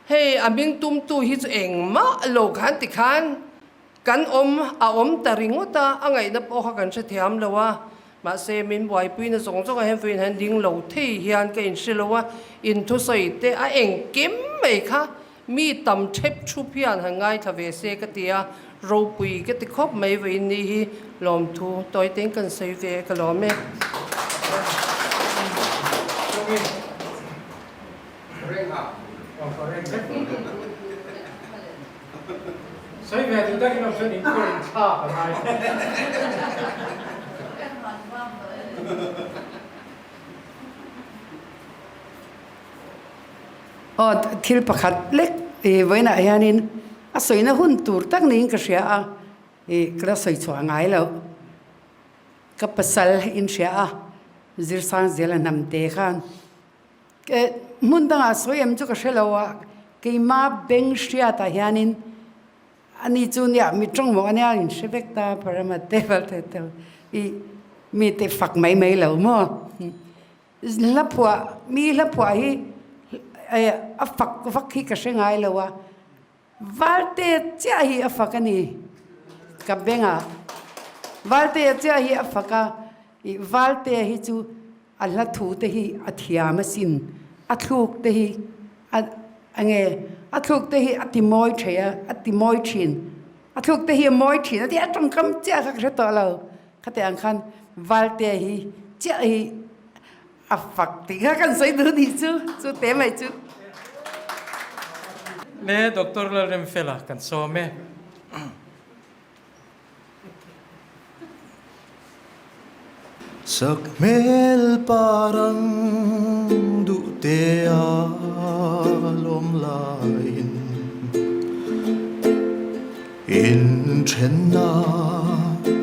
hei a hming tumtu hi chu engmah lo khan tikhan Kan awm a awm ta ringawt a, a ngaihna pawh kha kan hrethiam lo a, mahse min buaipuina zawng zawng ah hian vawiin hian ding lo thei hian ka inhre lo a, inthusawi te a engkim mai kha mi tam thep thup hian han ngaithla ve se ka ti a, ropui ka ti khawp mai vawiin ni hi lawmthu tawi tein kan sawi ve ka lawm e. Sawi ve duh takin awm chuan inkhawr in thlak a ngai tawh. Aw thil pakhat lek i vawiinah hianin a sawina hun tur tak niin ka hria a, i ka la sawi chhuah ngai loh. Ka pasal in hria a, Zirsang Zela Hnamte khan Hmun dangah sawi em chu ka hre lo a, keima beng hriatah hianin ani chu nia mi tawng mawh ania in hre vek ta parama te val te te i mi te fak mai mai lo maw. Hla phuah mi hla phuah hi a fak vak hi ka hre ngai lo a, Valte chiah hi a fak a ni ka bengah. Valte chiah hi a fak a, i Valte hi chu a hla thu te hi a thiam asin, a thluk te hi a enge a thluk te hi a ti mawi thei a, a ti mawi thin, a thluk te hi a mawi thin a ti a tawngkam chiah kha ka hre tawh lo, khatiang ang khan Valte hi chiah hi A fak tih kha kan sawi duh nih chu, chu te mai chu. Le Doctor Lalremfela kan sawm e. Sak hmel parang duh te a lawm laiin Inthenna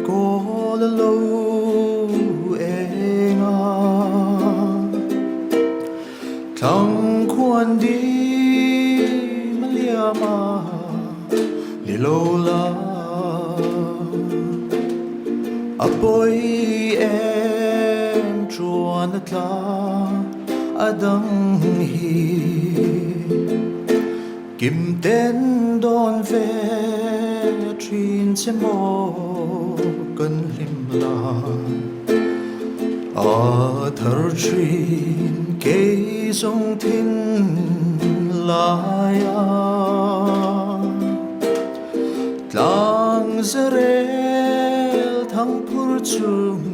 kawl a lo eng a, Thlang khuan dim a liam a, ni lo la A pawi em chuan a tla a dang hi. Kim ten dawn ve thin che maw kan hlim la A thar thin kei zawng thin lai a Tlang zarel thang phur chung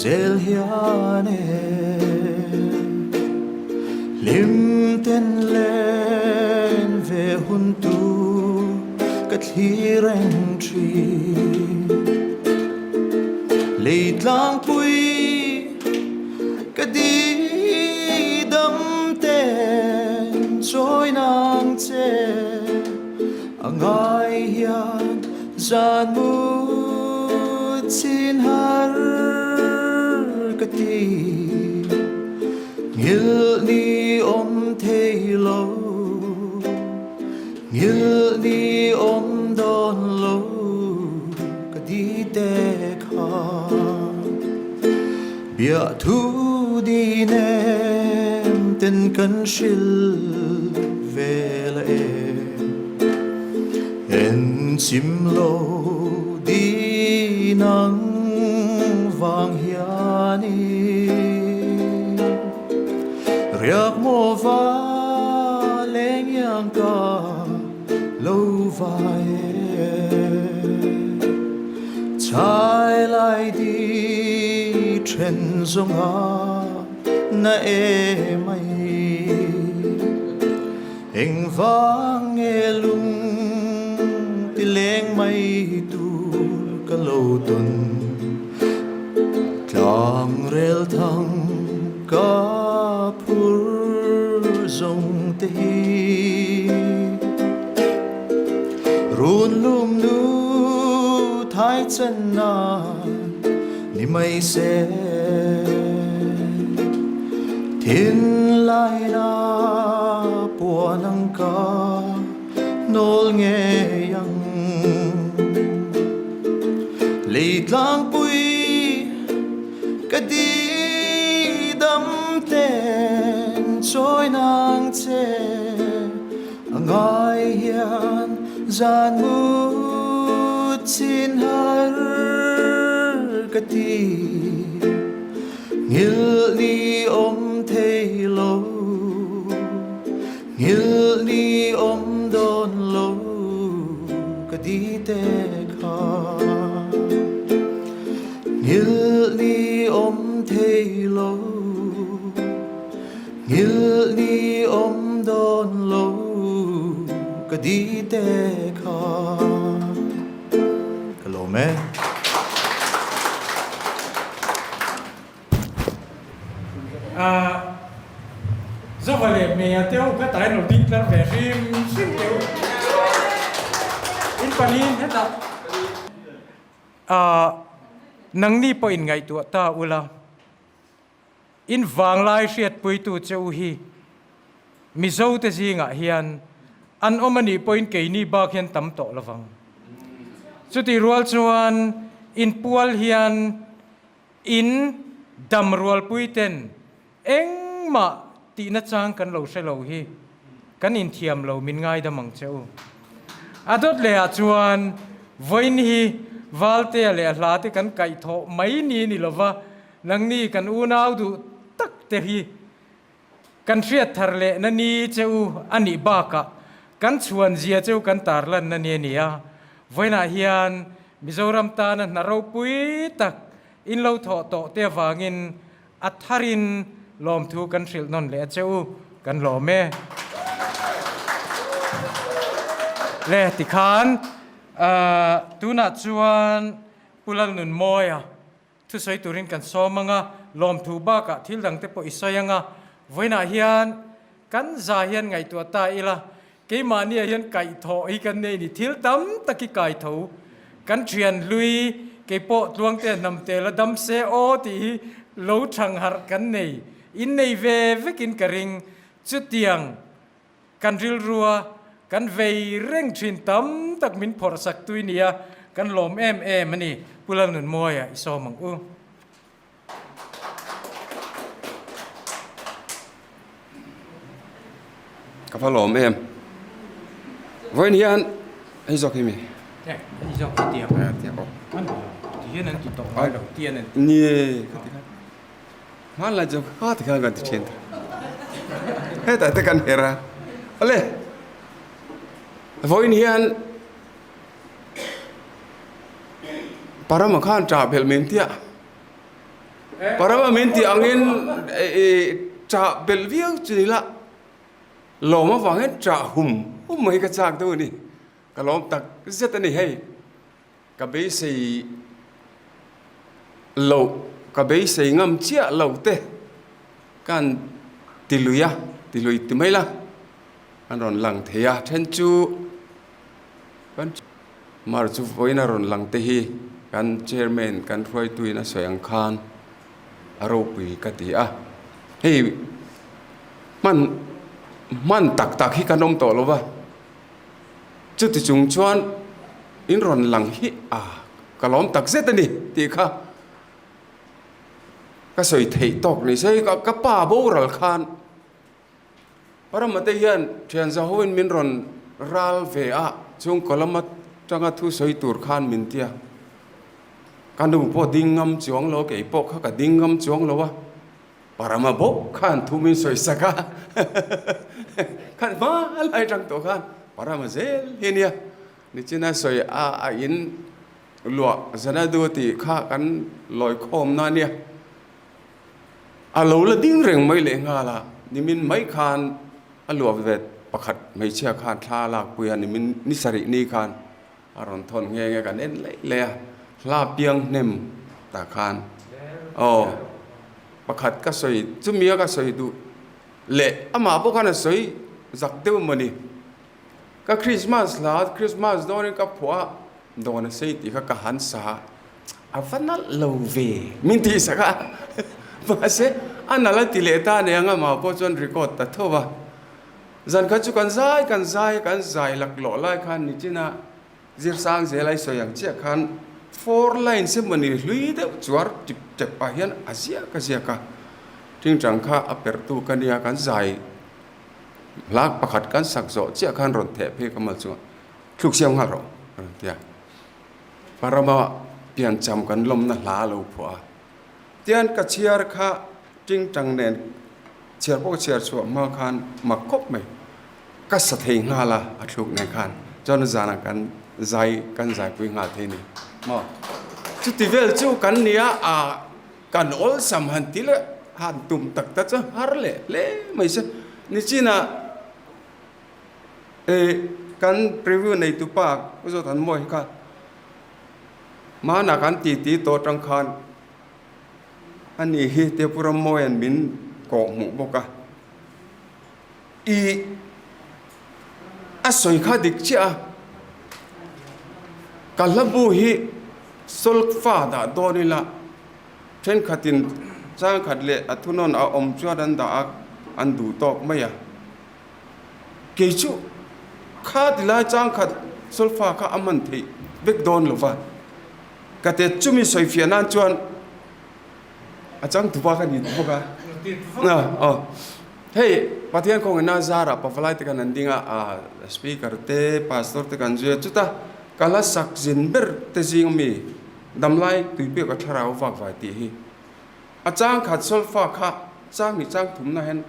zel hian e. Hlim ten len ve hun tur ka thlir reng thin. Lei tlangpui ka di dam ten chawi nang che a ngai hian zan mut chin har ka ti. Ngilh ni awm thei lo, ngilh ni awm dawn lo ka di te kha. Biah thu di nem ten kan hrilh ve la em, en chim lo di nang vang hianin Riak maw va leng iang ka lo vai e Chai lai di then zawng a na e mai Engvang nge lung ti leng mai tu. lo tun Tlang rel thang ka phur zawng te hi Run lum nu thai chen nan ni mai se Thin lai na puan ang ka nawl ngei ang Lei tlangpui ka di dam ten chawi nang che A ngai hian zan mut chin har ka ti. Nghilh ni awm thei lo, nghilh ni awm dawn lo ka di te kha. Nghilh ni awm thei lo. Nghilh ni awm dawn lo ka di te kha ka lawm e. Zova leh Mea te ho kha tain lo ding tlar ve hrim hrim teh u. In paliin hetah nangni pawh in ngaihtuah ta ula. In vanglai hriatpuitu che u hi Mizote zingah hian an awm a nih pawhin keini bak hian tam tawh lo vang. Chutih rual chuan in pual hian in dam rualpuiten engmah tihna chang kan lo hre lo hi kan inthiam lo min ngaidam ang che u. A dawt lehah chuan vawiin hi Valtea leh a hlate kan kaihthawh mai ni ni lova Nangni kan unau duh tak te hi kan hriat thar leh na ni che u a nih bakah kan chhuan zia che u kan tarlan na ni a ni a. Vawiinah hian Mizoram tana hna ropui tak in lo thawh tawh te avangin a tharin lawmthu kan hrilh nawn leh a che u kan lawm e. Le tikhan tunah chuan Pu Lalnunmawia Thusawi turin kan sawm ang a, lawmthu bakah thil dangte pawh i sawi ang a, vawiinah hian kan za hian ngaihtuah ta ila, keimahniah hian kaihthawh hi kan nei ni, thil tam tak hi kaitho, kan thian hlui, keipawh Tluangte hnamte la dam se aw tih hi lo thangharh kan nei, innei ve vekin ka ring, chutiang Kan rilrua kan vei reng thin tam tak min phawrh sak tui nia kan lawm em em a ni. Pu Lalnunmawia i sawm ang u. Ka va lawm em. Vawiin hian hei zawk hi mi? Eh, hei zawk hi tiang. Eh, tiang aw. An ti hian an ti tawh ngai lo, tian an ti. Ni, ka ti khan. Hmanlai chu ha ti khan kan ti thin ta. Hetah te kan her a. Awle, vawiin hian Parama khan ṭah belh min tia. Parama min tih angin ṭah belh viau chu ni la, lawm avangin ṭah hum hum mai ka chak deuh a ni. Ka lawm tak zet a ni hei. Ka beisei loh, ka beisei ngam chiah lo te kan ti lui a, ti lui ti mai la, an rawn lang thei a, then chu kan mar chu vawiin a rawn lang te hi kan chairman kan hruaituin a sawi ang khan a ropui ka ti a, hei hman hman tak tak hi kan awm tawh lo va. Chuti chung chuan in rawn lang hi a ka lawm tak zet a ni tih kha ka sawi theih tawk ni se ka pa boral khan Paramate hian thian zahoin min rawn ral ve a chhungkaw lama tanga thu sawi tur khan min tia ka nu pawh ding ngam chuang lo kei pawh kha ka ding ngam chuang lo a. Parama bawk khan thu min sawi sak a, khan hma lai tang tawh khan Parama zel hi a nia, nichina sawi a a in luah Zanadu tih kha kan lawi khawm na a nia, a lo la ding reng mai leh nghal a, nimin mai khan a luah ve pakhat hmeichhia khan thla a lakpui a, nimin ni sarih ni khan a rawn thawn nghe nghe kan en leh leh a. Hla piang hnem tah khan aw pakhat ka sawi chumi a ka sawi duh leh amah pawh khan a sawi zak deuh emaw ni. Ka Christmas hla Christmas dawnin ka phuah a dawn a sei tih kha ka han sa a, a va nalh lo ve min tih sak a mahse a nalh a ti leh ta aniang amah pawh chuan record ta tho va. Zan khat chu kan zai kan zai a kan zai laklawh lai khan nichina Zirsang zel ai sawi ang chiah khan four lines emawni hlui deuh chuar tip tep ah hian a ziak a ziak a, tingtang kha a perhtu ka nia kan zai hlak pakhat kan sak zawh chiah khan rawn theh phei ka mal chungah thluk siam nghal rawh a rawn ti a, Parama piancham kan lawmna hla a lo phuah a, tian ka chhiar kha tingtang nen chhiar pawh ka chhiar chhuah hma khan mak khawp mai. Ka sa thei nghal a, a thluk nen khan chuan zanah kan zai kan zaipui nghal thei ni maw. Chuti vel chu kan nia a kan awlsam han ti leh han tum tak tak chuan har leh hle mai se. Nichinah eh kan preview nei tupa Pu Zawthanmawi hi kha hmanah kan titi tawh atang khan ani hi Pu Rammawia'n min kawh hmuh bawk a. I a sawi kha dik chiah a, ka hlabu hi solfa dah dawn ila thenkhatin changkhat leh a thunawn a awm chuan an dah a, an duh tawk mai a. Kei chu kha tilai changkhat solfa kha a man theih vek dawn lo va, ka te chumi sawifiah nan chuan a changtupa ka ni bawk a. Aw. Hei Pathian kawngina zarah pavalai te kan an ding a, speaker te, pastor te kan zui a, chuta ka la sak zin ber te zing ami damlai tuipiak a thlarau vak vai tih hi a chang khat solfa kha chang ni chang thumna hian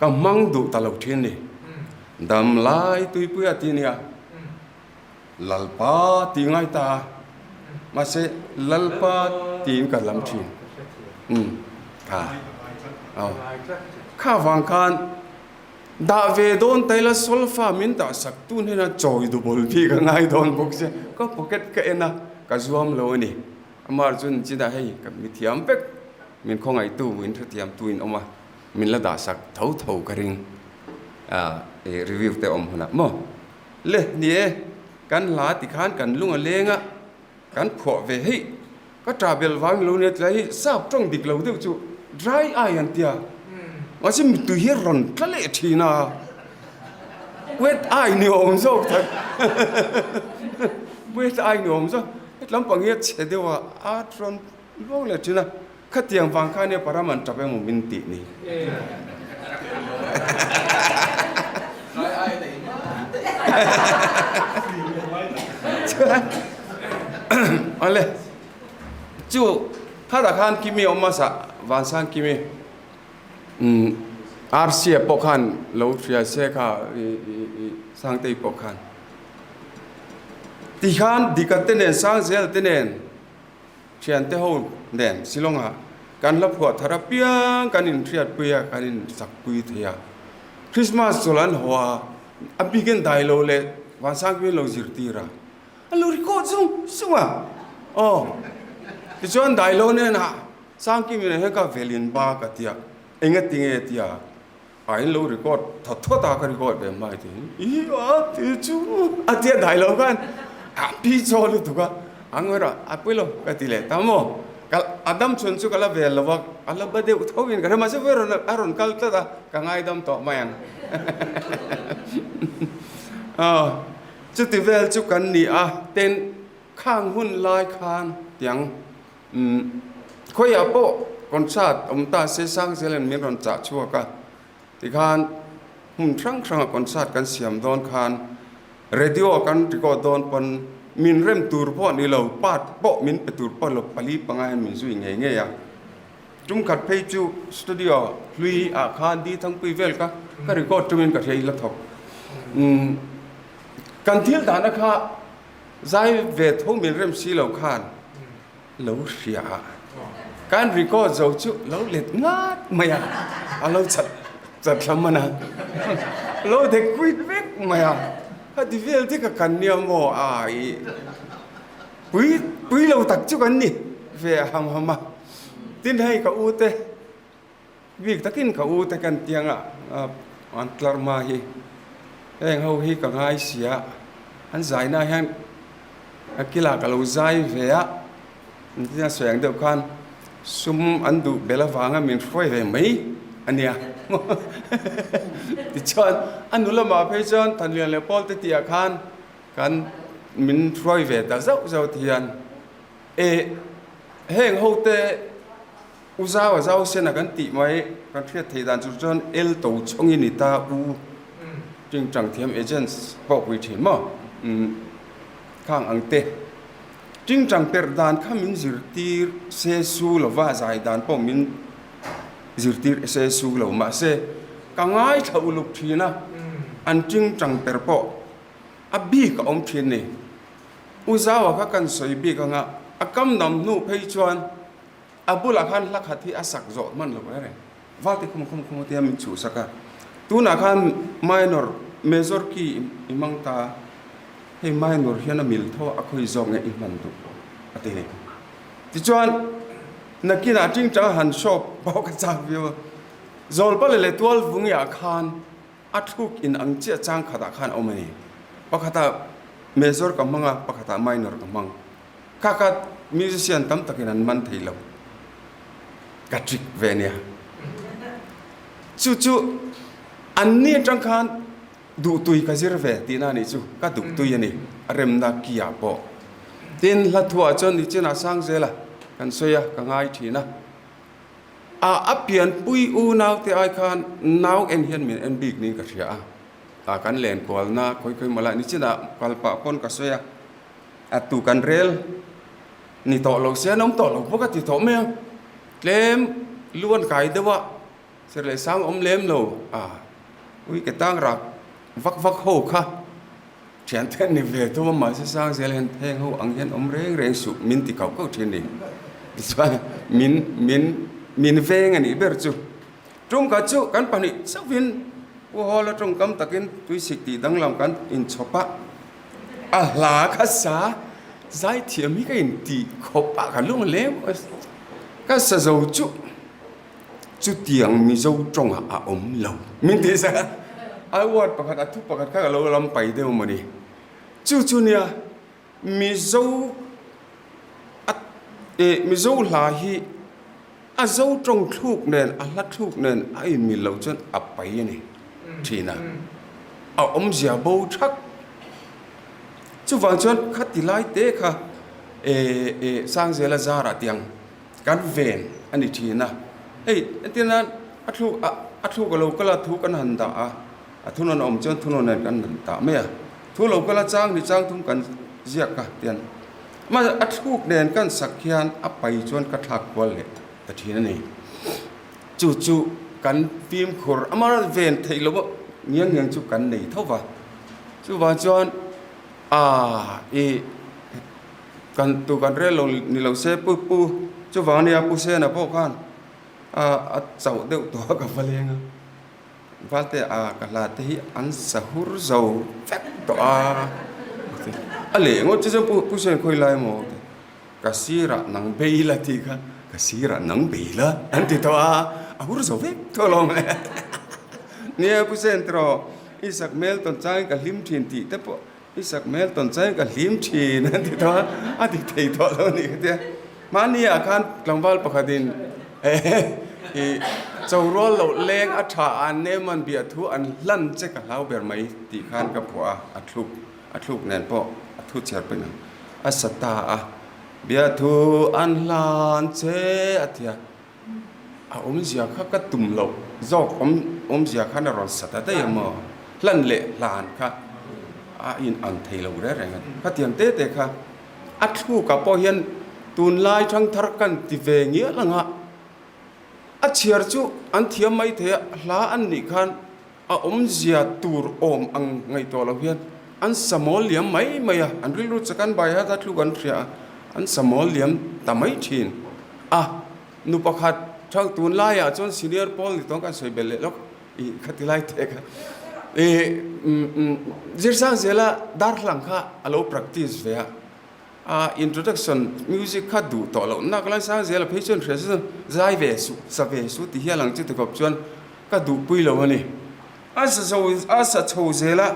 ka hmang duh ta lo thin ni. Damlai tuipuia tih nia. Lalpa tih ngai ta a, mahse Lalpa tiin ka lam thin. Umm kha aw kha vang khan dah ve dawn ta ila solfa min dah sak tun hian a chawi dubul tih ka ngai dawn bawk sia, ka pocket ka en a, ka zuam lo a ni. Amah chu chinah hei ka mi thiam vek, min khawngaihtu, min hrethiam tu in awm a, min la dah sak tho tho ka ring a, review te awm hunah maw. Le ni e, kan hla ti khan kan lung a leng a, kan phuah ve hei. Ka ṭah belh vang lo nia tlai hi sap ṭawng dik lo deuh chu dry eye an tia. Mahse mittui hi a rawn tla leh ṭhin a, wet eye ni awm zawk tak. Wet eye ni awm zawk. Heti lampang hi a chhe deuh a, a rawn luang leh ṭhin a. Khatiang vang kha nia param an tap emaw min tih ni. Awle chu khatah khan Kimi awm hmasa Vansang Kimi umm Rca pawh khan lo hria se kha Sangtei pawh khan tikhan Dika te nen Sangzel te nen Thiante ho nen Shillong-ah kan hla phuah thar apiang kan inhriatpui a, kan insakpui thei a. Christmas chawlh an haw a, a bikin dai lo leh Vansangpui an lo zirtir a, an lo record zung zung a. Aw, tichuan dai lo hnenah Sangkimi nen hian ka velin ba ka ti a, engati nge ti a? A in lo record thawt thawt a ka record ve hmai ti i a ti chu a tia dai lo khan a pi chaw lutuk a a ngawi rawh a pui lo ka ti leh ta maw ka a dam chhun chu ka la vel lo a a la ba deuh tho in ka hre mahse vawi rawn a rawn kal tlat a ka ngaidam tawh mai ang aw chuti vel chu kan ni a ten khang hun lai khan tiang Umm, khawiah pawh concert awm ta se Sangzela'n min rawn chah chhuak a, tikhan hmun hrang hranga concert kan siam dawn khan radio kan record dawn pawn min rem tur pawh ni lo, part pawh min pe tur pawh ni lo, pali panga hian min zui ngei ngei a. Tum khat phei chu studio hlui ah khan Di Thangpui vel kha ka record tumin ka hria i la thawk. Umm, kan thil dahna kha Zai ve tho min rem si lo khan lo hria a, kan record zo chu lo let ngat mai a, a lo chat chat thla man a, lo dek kuit vek mai a, khati vel te ka kan nia maw a i pui Pui lo tak chu kan ni ve ham ham a. Tin hei ka u te bik takin ka u te kan tiang a an tlar hma hi heng ho hi ka ngai sia an zaina hian ka kilah ka lo zai ve a tin a sawi ang deuh khan sum an duh bel avanga min hruai ve mai a nia tichuan a nu lamah phei chuan Thanlian leh Paul te tihah khan Kan min hruai ve ta zauh zauh ti hian e heng ho te u zau a zau sen a kan tih mai kan hriat theih dan chu chuan el to chhawng in ni ta u tingtang thiam agents pawh pui thin maw umm khang ang te tingtang perh dan kha min zirtir se su lova zai dan pawh min zirtir se su lo mahse ka ngaithla uluk thin a an tingtang perh pawh A bik a awm thin ni. U Zaua kha kan sawi bik anga a kam dam hnu phei chuan a bulah khan hla khat hi a sak zawh hman lo reng reng. Valte khum khum khum tia min chhuhsak a. Tunah khan minor, major key i hmang ta a, hei minor hian a mil tho a khawi zawk nge i hman duh a ti ni. Tichuan nakinah tingtang han show pawh ka chak viau a. Zawlpale leh Tualvungiah khan A thluk in ang chiah chang khatah khan a awm a ni. Pakhatah major ka hmang a, pakhatah minor ka hmang. Kha kha musician tam takin an man thei lo. Ka trick ve nia. Chu chu an ni atang khan duhtui ka zir ve tihna a nih chu. Ka duhtui a ni. A remna key ah pawh. Tin, hla thuah chuan nichinah sang zel a, kan sawi a, ka ngai thin a. A a pianpui unaute ai khan nau en hian min en bik niin ka hria a, a kan len kualna khawi khawi mawlai ni chinah kal pah pawn ka sawi a, a tu kan rel ni tawh lo se an awm tawh lo bawk a ti tawh mai a, tlem lu an kai deuh a, serh leh sang awm lem lo a, ui ke tang rak vak vak ho kha. Thian then ni ve thum a mahse sang zel hian heng ho ang hian awm reng reng suh min ti kauh kauh thin ni. Tichuan min min min veng a nih ber chu. Tum khat chu kan pahnih chauhin Pu Hawla tawngkam takin tuisik tih danglam kan inchhawp a, a hla kha sa zaithiam hi ka intih khawp a ka lung lem ka sa zo chu. Chutiang Mizo tawngah a awm lo. Min tih zat a, a word pakhat a thu pakhat kha ka lo lam pai deuh maw ni. Chu chu nia Mizo a eh Mizo hla hi a zo tawng thluk nen a hla thluk nen a inmil loh chuan a pai a ni thin a, a awmzia bo thak. Chuvang chuan khati lai te kha eh eh Sangzela zarah tiang. Kan ven a ni thin a, hei entir nan a thluk a a thluk a lo kal a thu kan han dah a, a thunawn a awm chuan thunawn nen kan han dah mai a, thu lo kal a chang ni chang thum kan ziak a tian mahse a thluk nen kan sak hian a pai chuan ka thlak kual leh ta thin a ni. Chu chu kan fimkhur amah ven theih loh ngiang ngiang chu kan nei tho va, chuvang chuan aa ih. Kan tu kan rel lo ni lo se pu pu chuvang ania pu Sena pawh khan a a chauh deuh tawh a ka va leng a Valte a ka hla te hi an sa hur zo vek tawh a a leh ngawt chu chuan pu pu Sen khawi lai maw ka sirah nang bei la tih kha ka sirah nang bei la an ti tawh a a hur zo vek tawh alawm le nia pu Sen tiraw i sak hmel tawn changin ka hlim thin tih te pawh I sak hmel tawn chai ka hlim thin a ti tawh a, a ti thei tawh lo a nih kha tia. Mahni ah khan tlangval pakhatin i cho rual loh leng a tha a nem an biah thu an hlan che ka hlau ber mai tih khan ka phuah a, a thluk a thluk nen pawh a thu chhiar pawhin a sa ta a, biah thu an hlan che a ti a. A awmzia kha ka tum loh zawk awm awmzia khan a rawn sa ta daih a maw? Hlan leh hlan kha a in ang thei lo reng reng a. Khatiang te te kha a thlukah pawh hian tunlai thangthar kan ti ve ngial ang a, a chhiar chu an thiam mai thei a, hla an nih khan A awmzia tur awm ang ngaihtuah lo hian an sa mawl liam mai mai a, an rilru chak an bai hat a thluk an hria a, an sa mawl liam ta mai thin a. Nu pakhat thang tun laiah chuan senior pawl ni tawng kan sawi belh leh lawk i khati lai te kha i zirsang zela darthlang kha a lo practice ve a. A introduction music kha duh tawh loh nak lai sang zel a phei chuan hria chu zai ve suh sa ve suh ti hial ang chu tikawp chuan ka duhpui lo a ni. A sa chho a sa chho zel a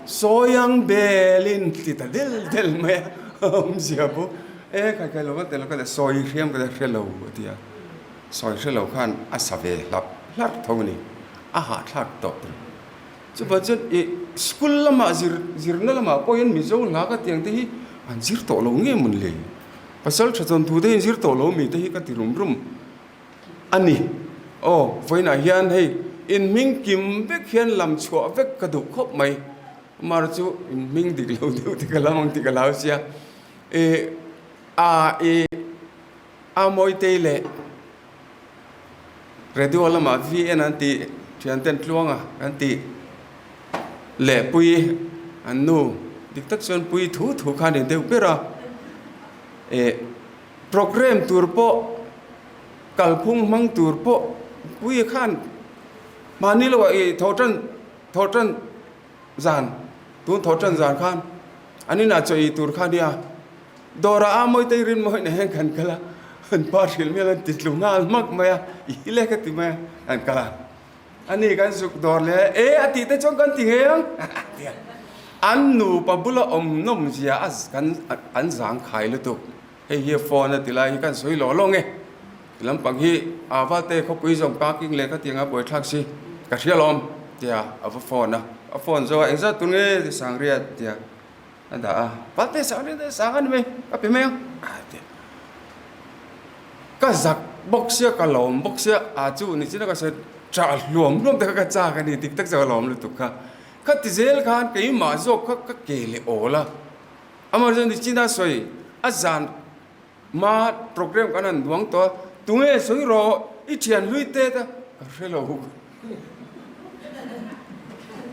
sawi ang belin ti ta del del mai a awmzia pawh e khai khai lo va tel ka sawi hriam ka hre lo a ti a sawi hre lo khan a sa ve hlap hlarh tho a ni a hahthlak tawh tur. Chuvang chuan ih school lamah zir zirna lamah pawhin Mizo hla ka tiang te hi an zir tawh lo nge mawn le? Pasal tha chuan thu te hi an zir tawh lo mi te hi ka ti rum rum a ni. Aw vawiinah hian hei inhming kim vek hian lam chhuah vek ka duh khawp mai. Amar chu inhming dik lo deuh te ka lam ang tih ka hlau sia. Ih a ih a Mawitei leh. Radio lamah VN an tih thianten tluanga an tih leh pui an nu dik tak chuan pui thu thu kha a ni deuh ber a eh programme tur pawh kalphung hmang tur pawh pui khan mahni lo ah ih thaw tan thaw tan zan tun thaw tan zan khan an inah chaw ei tur kha a nia. Dawrah a Mawitei rin mawi na hian kan kal a, an pa hrilh mial an ti tlu nghal hmak mai a, i le ka ti mai a, an kal a. Ani kan zuk dawr leh e a tih te chuan kan ti ngei ang a ti a. An nupa bula awm nawm zia a kan an zang khai lutuk. Hei hi phone a ti lai hi kan sawi lawh lawng e. Ti lampang hi a Valte khawpui zawng parking leh khatiang a buaithlak si ka hria lawm tia a va phone a. A phone zawh a engzat tur nge ti Sangriat tia. A dah a, Palte sang rin te sang a ni mai, ka pe mai ang a ti a. Ka zak bawk sia, ka lawm bawk sia, a chu ni chin a ka sawi tah hluam hluam te kha ka chak a ni, dik tak chuan ka lawm lutuk kha. Kha ti zel khan keimah zawk kha ka ke leh awl a, amaherawhchu ni chin a sawi a zan Ma program kan han duang tawh a, tunge sawi rawh i thian hlui te ta ka hre lo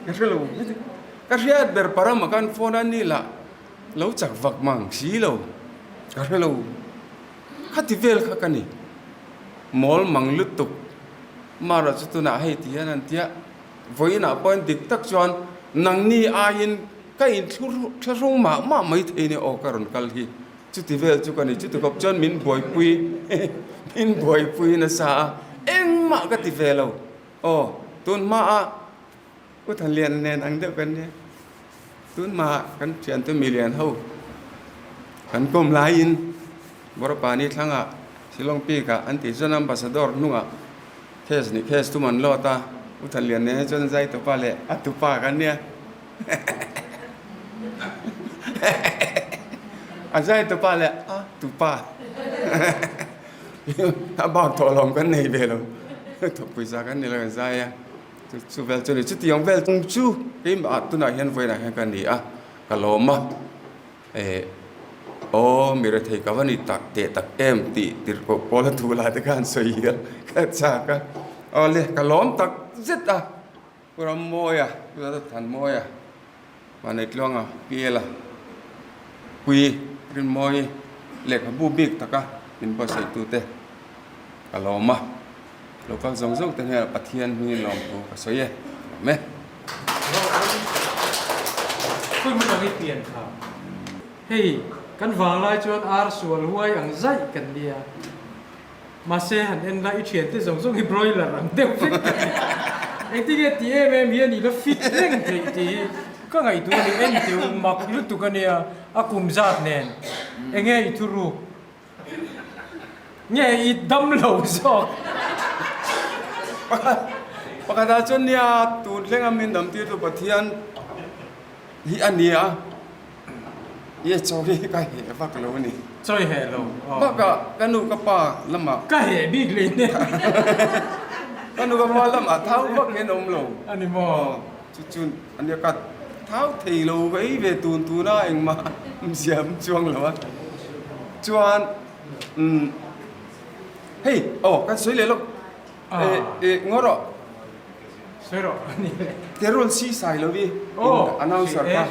ka hre lo ka hriat ber parama khan phone a ni lah lo chak vak mang si lo ka hre lo khati vel kha ka ni mawl mang lutuk mara chu tunah hei ti hian an tia vawiinah pawhin dik tak chuan nangni aiin ka inthlahrung mah mah maithei nia aw ka rawn kal hi. Chuti vel chu ka ni, chuti khawp chuan min buaipui, min buaipui nasa a, engmah ka ti ve lo. Aw, tun hmaah U Thanliana nen ang deuh kan nia, tun hmaah kan thiante milian ho kan kawm laiin Borapani thlangah Shillong Peak ah an tih chuan Ambassador hnungah case nih case tum an lawt a, U Thanliana nen hi chuan zai tupa leh a tupa kan nia. A zai tupa leh a tupa a bak thawh lawm kan nei ve lo thawkpui za kan ni lo kan zai a chu vel chu ni chutiang vel chu keimah tunah hian vawiinah hian ka ni a ka lawm a eh aw mi rethei ka va ni tak teh tak em tih tirhkoh pawl a thu lah te khan sawi hian ka chak a aw le ka lawm tak zet a. Pu Rammawia, Pu Lalthanmawia, Vanneitluanga, PL-a, Pui Rinmawi lehkhabu bik taka min buatsaitute ka lawm a, local zawng zawng te hnenah Pathian hmingin lawmthu ka sawi e, lawm e. Khawi hmun ang i pian kha? Hei, kan vanglai chuan ar sual huai ang zaih kan nia. Mahse, han en la, i thiante zawng zawng hi broiler ang deuh vek ka ti. Engtinge ti em em hian i la fit reng theih tih hi ka ngaihtuah a ni. En teu mak lutuk a nia, a kum zat nen. Enge i thuruk? Nge i dam lo zawk? Pakhat, pakhatah chuan nia tun thlenga min dam tirtu Pathian hi a nia. Ye chaw hi ka heh vak lo a ni. Chaw i heh lo aw. Bakah ka nu ka pa lamah. Ka heh bik leh nen. Ka nu ka pa lamah thau vak hian awm lo. A ni maw? Chu chu a nia ka thau thei lo ka ei ve tun tun a engmah ziam chuang lo a. Chuan umm hei aw kan sawi leh lawk. Eh eh ngaw rawh. Sawi rawh a ni le. Terul si sai lo i in announcer kha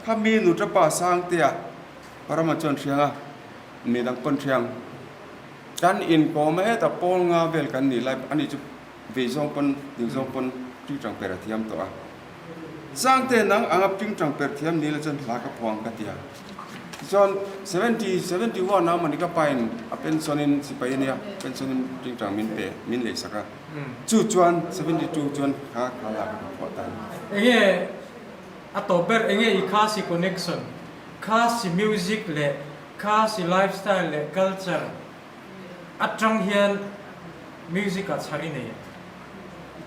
kha mi nu tapa Sangtea Parama chuan hriang a mi dang pawn hriang kan inkawm a heta pawl nga vel kan nih lai ani chu vei zawng pawn ding zawng pawn tingtang per a thiam tawh a Sangte nang anga tingtang per thiam ni la chuan hla ka phuang ka ti a. Tichuan 70, 71 a mawni ka pain a pension in sipai a nia, pension in tingtang min pe, min lei sak a. Chu chuan 72 chuan kha kha lak ka phuah ta a ni. Enge a tawp ber, enge i Khasi connection, Khasi music leh Khasi lifestyle leh culture atang hian music ah chhar i nei em?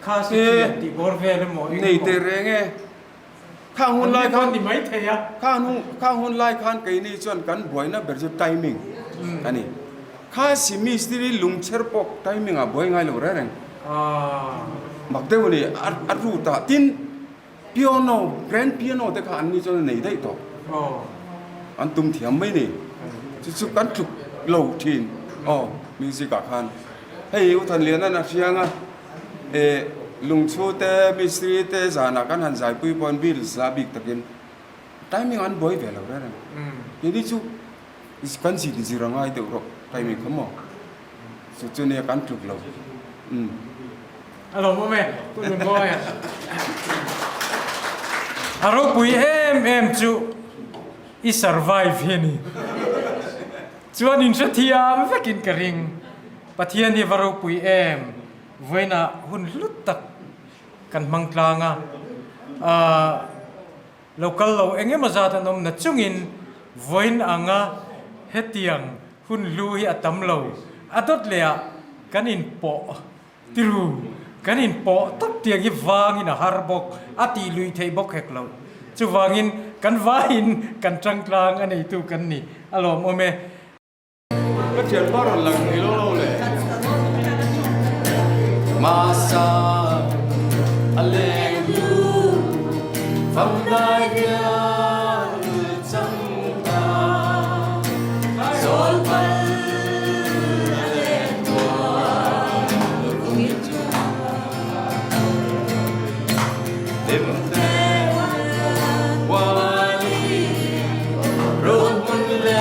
Khasi thian tih bawr vel emaw eng emaw? Nei teh reng e. Khang hun lai khan ni mai thei a. Khang hun khang hun lai khan keini chuan kan buaina ber chu timing a ni. Khasi mistiri lungchher pawh timing ah buai ngai lo reng reng. Mak deuh a ni a route ah tin Piano, grand piano te kha an ni chuan a nei daih tawh. An tum thiam mai ni. Chu chu kan tluk lo thin aw music ah khan. Hei U Thanliana'n a hriang a, eh lungchhu te mistri te zanah kan han zaipui pawhin Beatles la bik takin timing an buai ve lo reng reng. Keini chu kan zin zir a ngai deuh rawh timing kha maw. Chu chu nia kan tluk lo. Umm. A lo awm e, Pu Nunmawia. A ropui em em chu i survive hi a ni. Chuan in hrethiam vekin ka ring. Pathian hi va ropui em, vawiinah hun hlut tak kan hmang tlang a. Ahh. Lo kal lo eng emaw zat an awm na chungin vawiin anga hetiang hun hlu hi a tam lo. A dawt leh ah kan inpawh tiru, kan inpawh tawp tiang hi vangin a har bawk, a tih luih theih bawk hek lo. Chuvangin kan vaiin kan tangtlang a neitu kan ni a lawmawm e. Ka thianpa rawn lang thei lo lo le. Masa a leng lu fam dai hian chang ta zawl pal a leng tuar lung chu lim te wali ro hmun le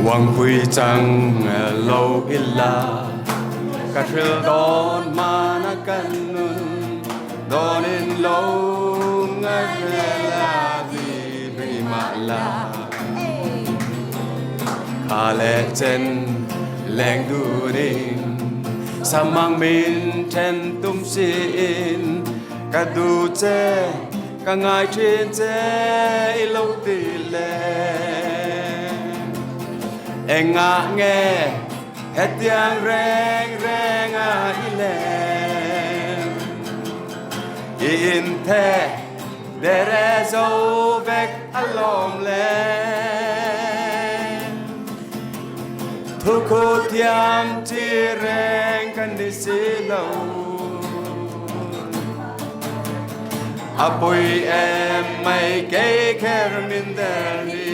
Wangpui chang lo ila ka hril dawn mana kan nun dawnin lo ngai vela di ri mah la kha le chen leng dunin samang min then tum siin ka duh che Ka ngai thin che i lo ti le. Engah nge hetiang reng reng a i lem. I in the dere zo vek a lawm le. Thu khu thiam chi reng kan ni si lo. A pui em mai kei kher min der ni.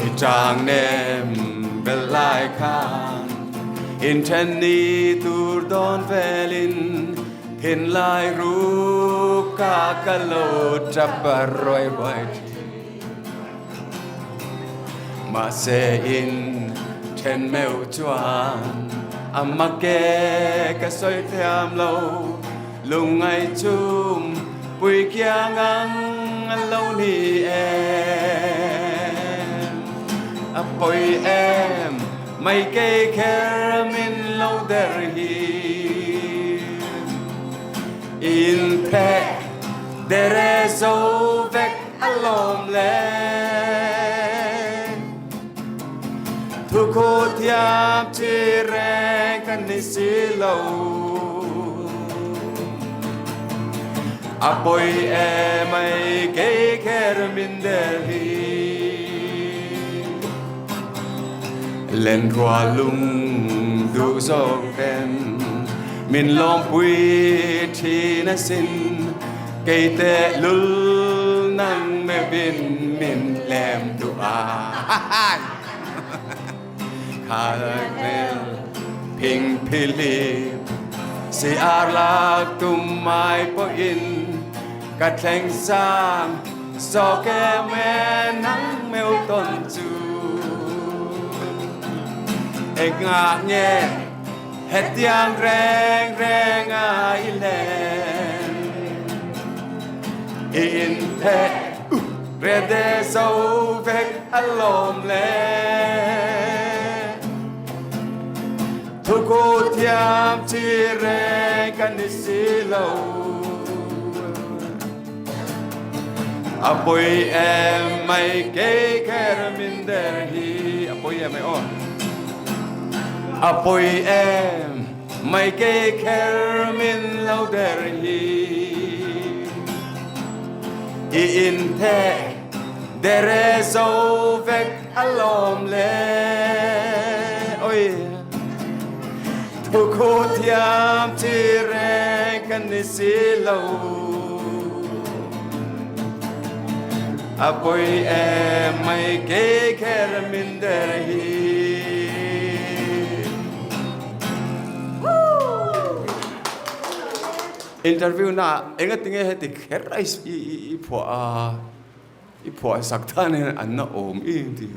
I chang nem bel lai khan in then ni tur dawn velin thin lai ruk ka ka lo tap ruai ruai thin. Mahse in then meuh chuan a mak e ka sawi thiam lo, lungngai chum pui kiang ang a lo ni em. A pawi em mai kei kher min lo der hi. In theh dere zo vek a lawm le. Thu khu thiam chi reng kan ni si lo. A pawi em ai kei kher min der hi. Len rua lung duh zawk ten min lawmpui thin asin. Kei teh lul nang meuhin min lem duh a. Hmel phing philip si ar lak tum mai pawhin ka thleng sang zawk em e nang meu tawn chu. Engah nge hetiang reng reng a i len i intheh rede zo vek a lawm le. Thuku thiam chi reng ka ni si lo. A pawi em mai kei kher min der hi a pawi em mai aw. A pawi em mai kei kher min lo der hi. I intheh dere zo vek a lawm le. Oi. Thukhu thiam chi reng kan ni si lo. A pawi em mai kei kher min der hi. Interview na enga tinge heti kher a i phuah a i phuah sak tan hian an na awm em tih.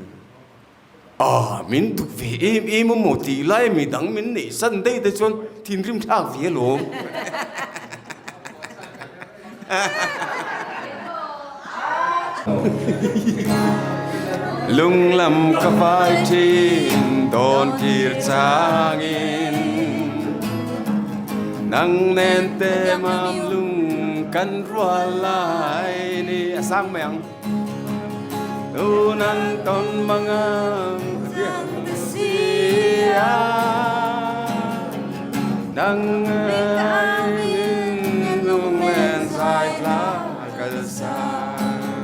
Aw, min duk ve em em a maw tih lai mi dang min neih san daih te chuan thinrim thlak ve alawm. Lung lam ka vai thin dawn kir changin Nang nen te mam lung kan rual lai ni a sang mai ang. Tunan ton mangang sia Nang ai lunglen zai tla kal sang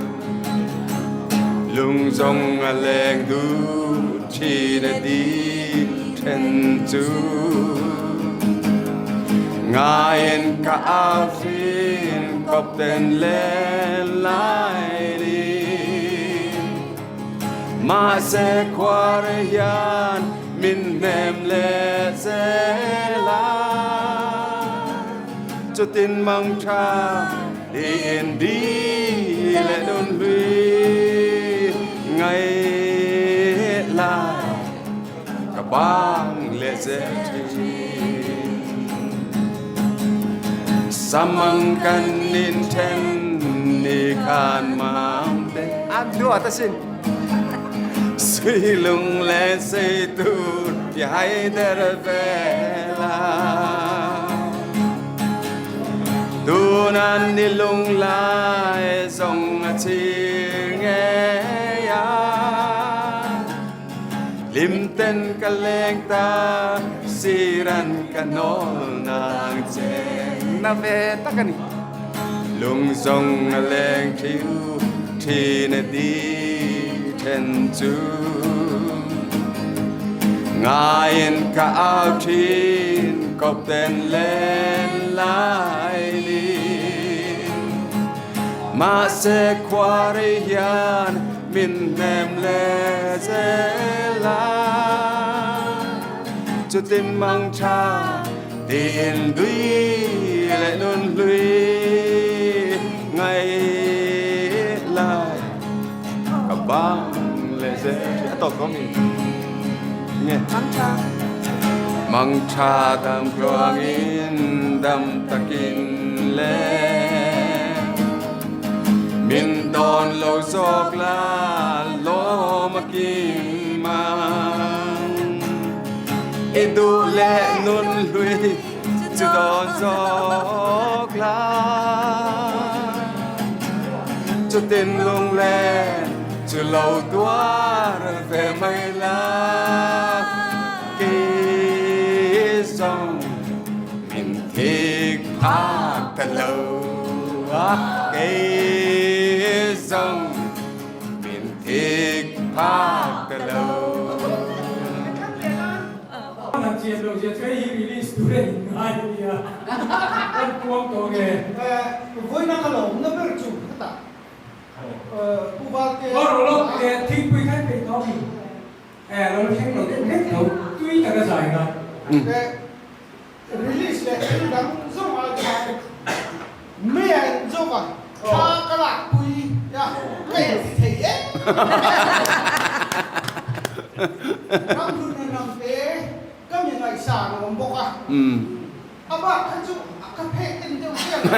Lung zong a leng du thin a di then chu Ngain ka au thin kawp ten len lai ni Mahse khuar hian min hnem leh zel a Chutin mang tha tiin di leh nun hlui ngai lai Ka bang leh zel thin. Samang kan in then ni khan mam te. An duat asin. Sui lung le sei tur ti hai der vela. Tunan ni lung lai zong a chir ngei a. Hlim ten ka leng ta siran ka nawl nang che na ve tak a ni. Lung zawng a leng thiu thin a di then chu. Ngaiin ka au thin kawp ten len lai ni. Mahse khua rei hian min hnem leh zel a, chutin mang tha tiin dui leh nun hlui ngai lai ka bang leh zel thin a tawk tawh mi nge mang tha dam tluangin dam takin le Min dawn lo zawk la lawm a kim ang. I duh leh nun hlui chu dawn zawk la. Chutin lunglen chu lo tuar ve mai la. Kei zawng Min thik phak ta lo a kei zawng min thik phak ta lo. An chian lo zia chu hei hi release tur a in ngai a nia kan puang tawh nge. Vawiina ka lo awmna ber chu hetah Pu Valte. Aw rawh lo, thingpui kha i peih tawh a mi? Eh, a lo thleng lo deuh hlek tho, tui taka zai ngai. Release leh thil dang zawng ai khan mei a en zawk a, thla ka lak pui a, ka en ti thei em em. Ramhlun a hnam te ka mi ngaihsan a awm bawk a, a bak kha chu ka phek en deuh chiah lo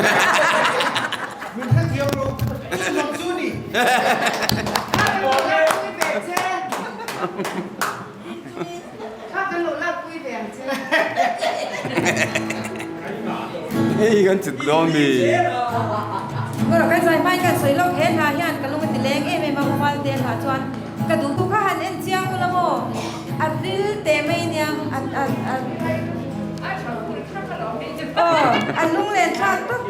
min hrethiam lo chu hnam chu ni. Kha kan lo lakpui ve ang che. Hei kan chut dawn mi. Kawr kan zai hmain kan sawi lawk he hla hian ka lung a ti leng em em a u Valte hla chuan ka duh tu kha han en chiang ula maw a ril teh mai nia a a a aw a lunglen thlak tak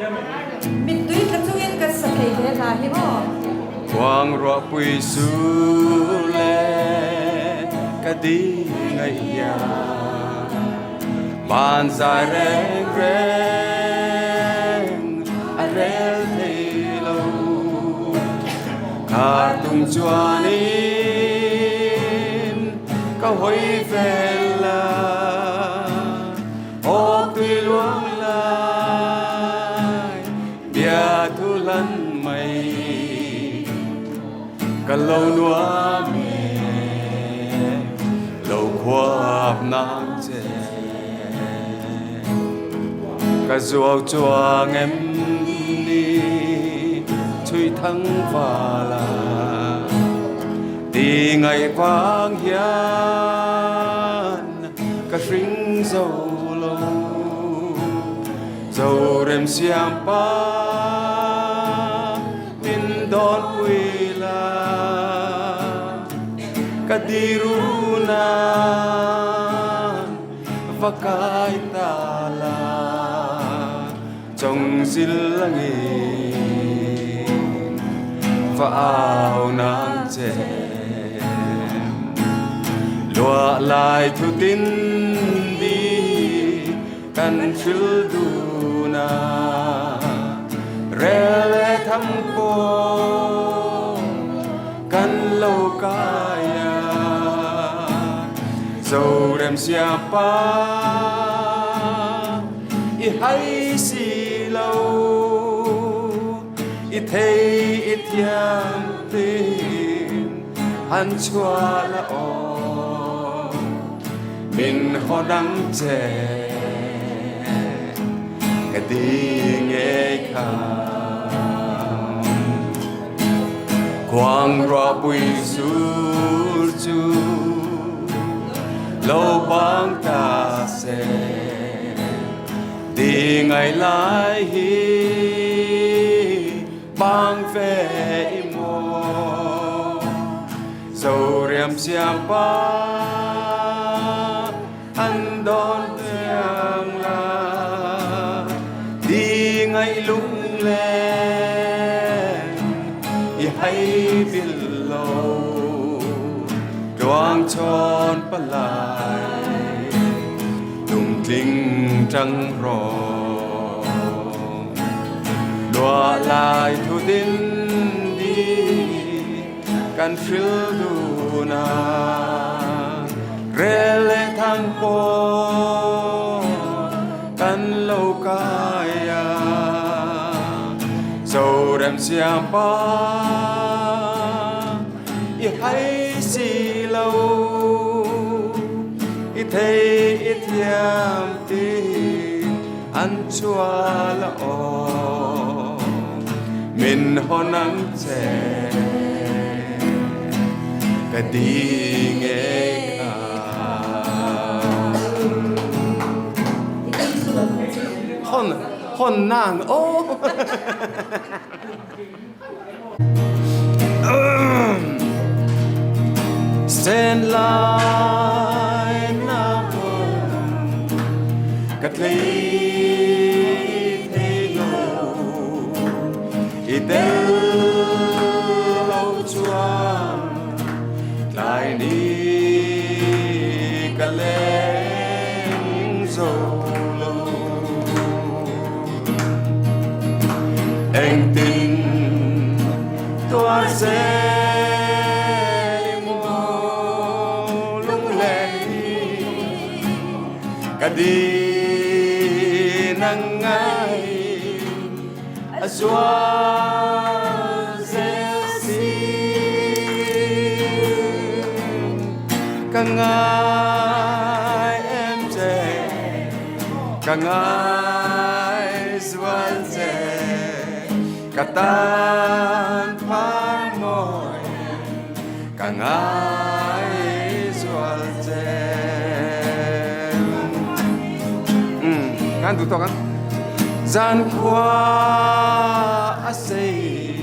mittui tla chungin ka sa thei he hla hi maw. Khuang ruahpui sur le ka di ngaihia Van zai reng reng a rel thei lo Khar tung chuanin ka hawi vel la Awk tui luang lai Bia thu lan mai ka lo nuam e lo khuap nang che ka zuau chuang em ni chui thang vala ti ngai vang hian ka hring zo lo Zoremsiam pa min dawn pui la ka diruna va kai ta la chawng zil langin va au nang che luah lai thu tin di Kan thil dun a rel le tham pawh kan lo kai a Zoremsiam pa i hai si lo i thei i thiam tin han chhuah la aw. Min haw dang che ka ti ngei kha Khuang ruahpui sur chu lo bang ta se Ti ngai lai hi bang ve i maw Zoriam siam pa an dawn piang la di ngaih lunglen i hai bil lo tluang chawn palai lungtling ṭang rawng luah lai thu din di Kan hril dun a, rel leh thang pawh kan lo kai a, Zorem siam pa i hai si lo, i thei i thiam tin an chua la aw min hawn ang che ka di ngei kha. Hawn hawn nang aw. Sen lai na ka tlei thei lo i tel lo chuan tlai ni ka leng zo lo. Engtin tuar zel i maw Ka din ang ngai a zual zel si. Ka ngai em che, ka ngai zual che, ka tan phar mawi, ka ngai zual che. Umm, kan duh tawk ang. Zankhua a sei,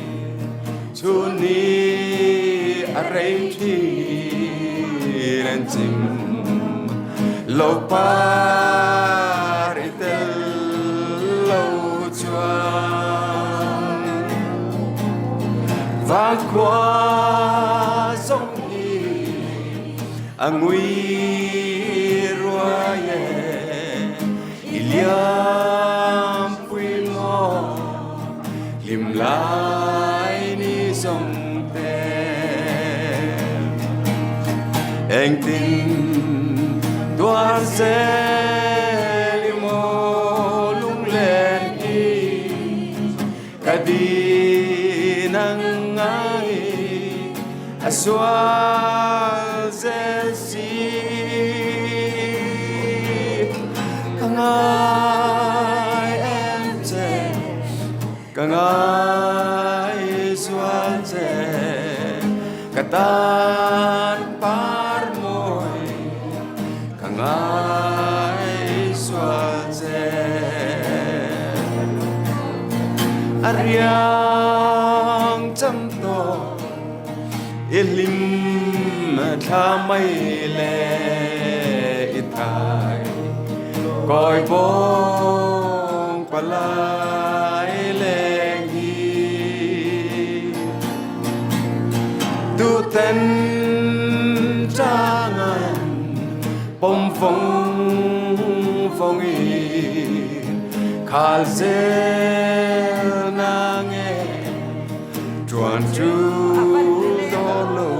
chhunni a rei thin an chim lo par i tel lo chuan vangkhua zawng hi a ngui ruai e. I liam pui maw hlim lai ni zawng te. Engtin tuar zel i maw lunglen hi ka din ang ngai a sual zel si. Ka ngai em che, ka ngai zual che, ka tan par mawi, ka ngai zual che. A riang cham tawh i hlim thla mai le i thai kawi bawng palai leng hi tuten changan pawm vawng vawng i khal zel na nge Chuan chu dawn lo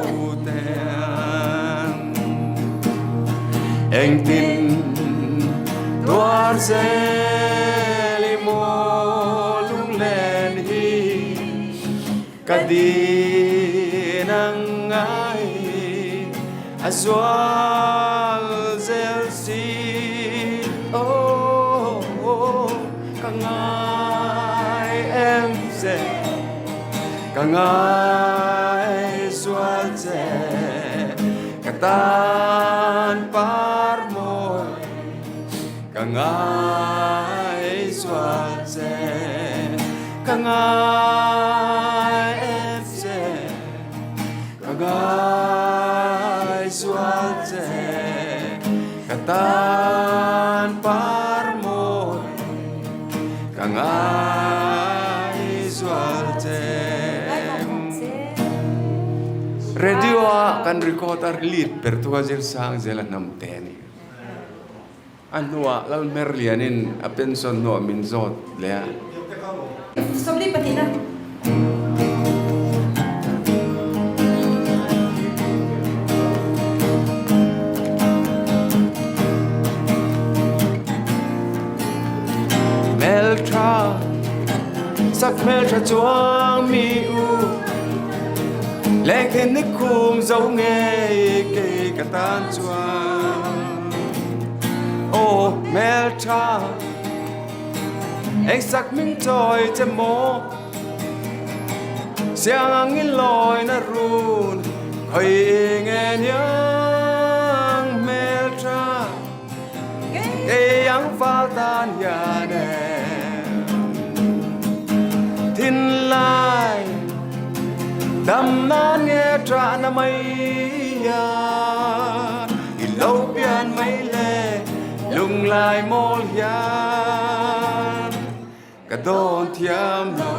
ten engtin tuar zel i maw lunglen hi ka din ang ngai a zual zel si oh ka ngai em che. Ka ngai zual che, ka tan par mawi, ka ngai zual che, ka ngai em che, ka ngai zual che, ka tan par mawi. Ka ngai zual che. Radio a kan record a lead ber tu a zir sang zel a hnam te a ni. A hnuah Lalhmer Lianin a pension hnuah min zawt leh a. 22 na. Hmeltha sak hmeltha chuang mi u Lengthin ni khum zo ngei kei ka tan chuan Aw hmeltha Eng sak min chawi che maw Siang ang in lawi na run Khawi nge niang hmel tha Kei ang fal tan hian em Thinlai dam nan nge tha na mai hian I lo pian mai le Lunglai mawl hian ka dawn thiam lo.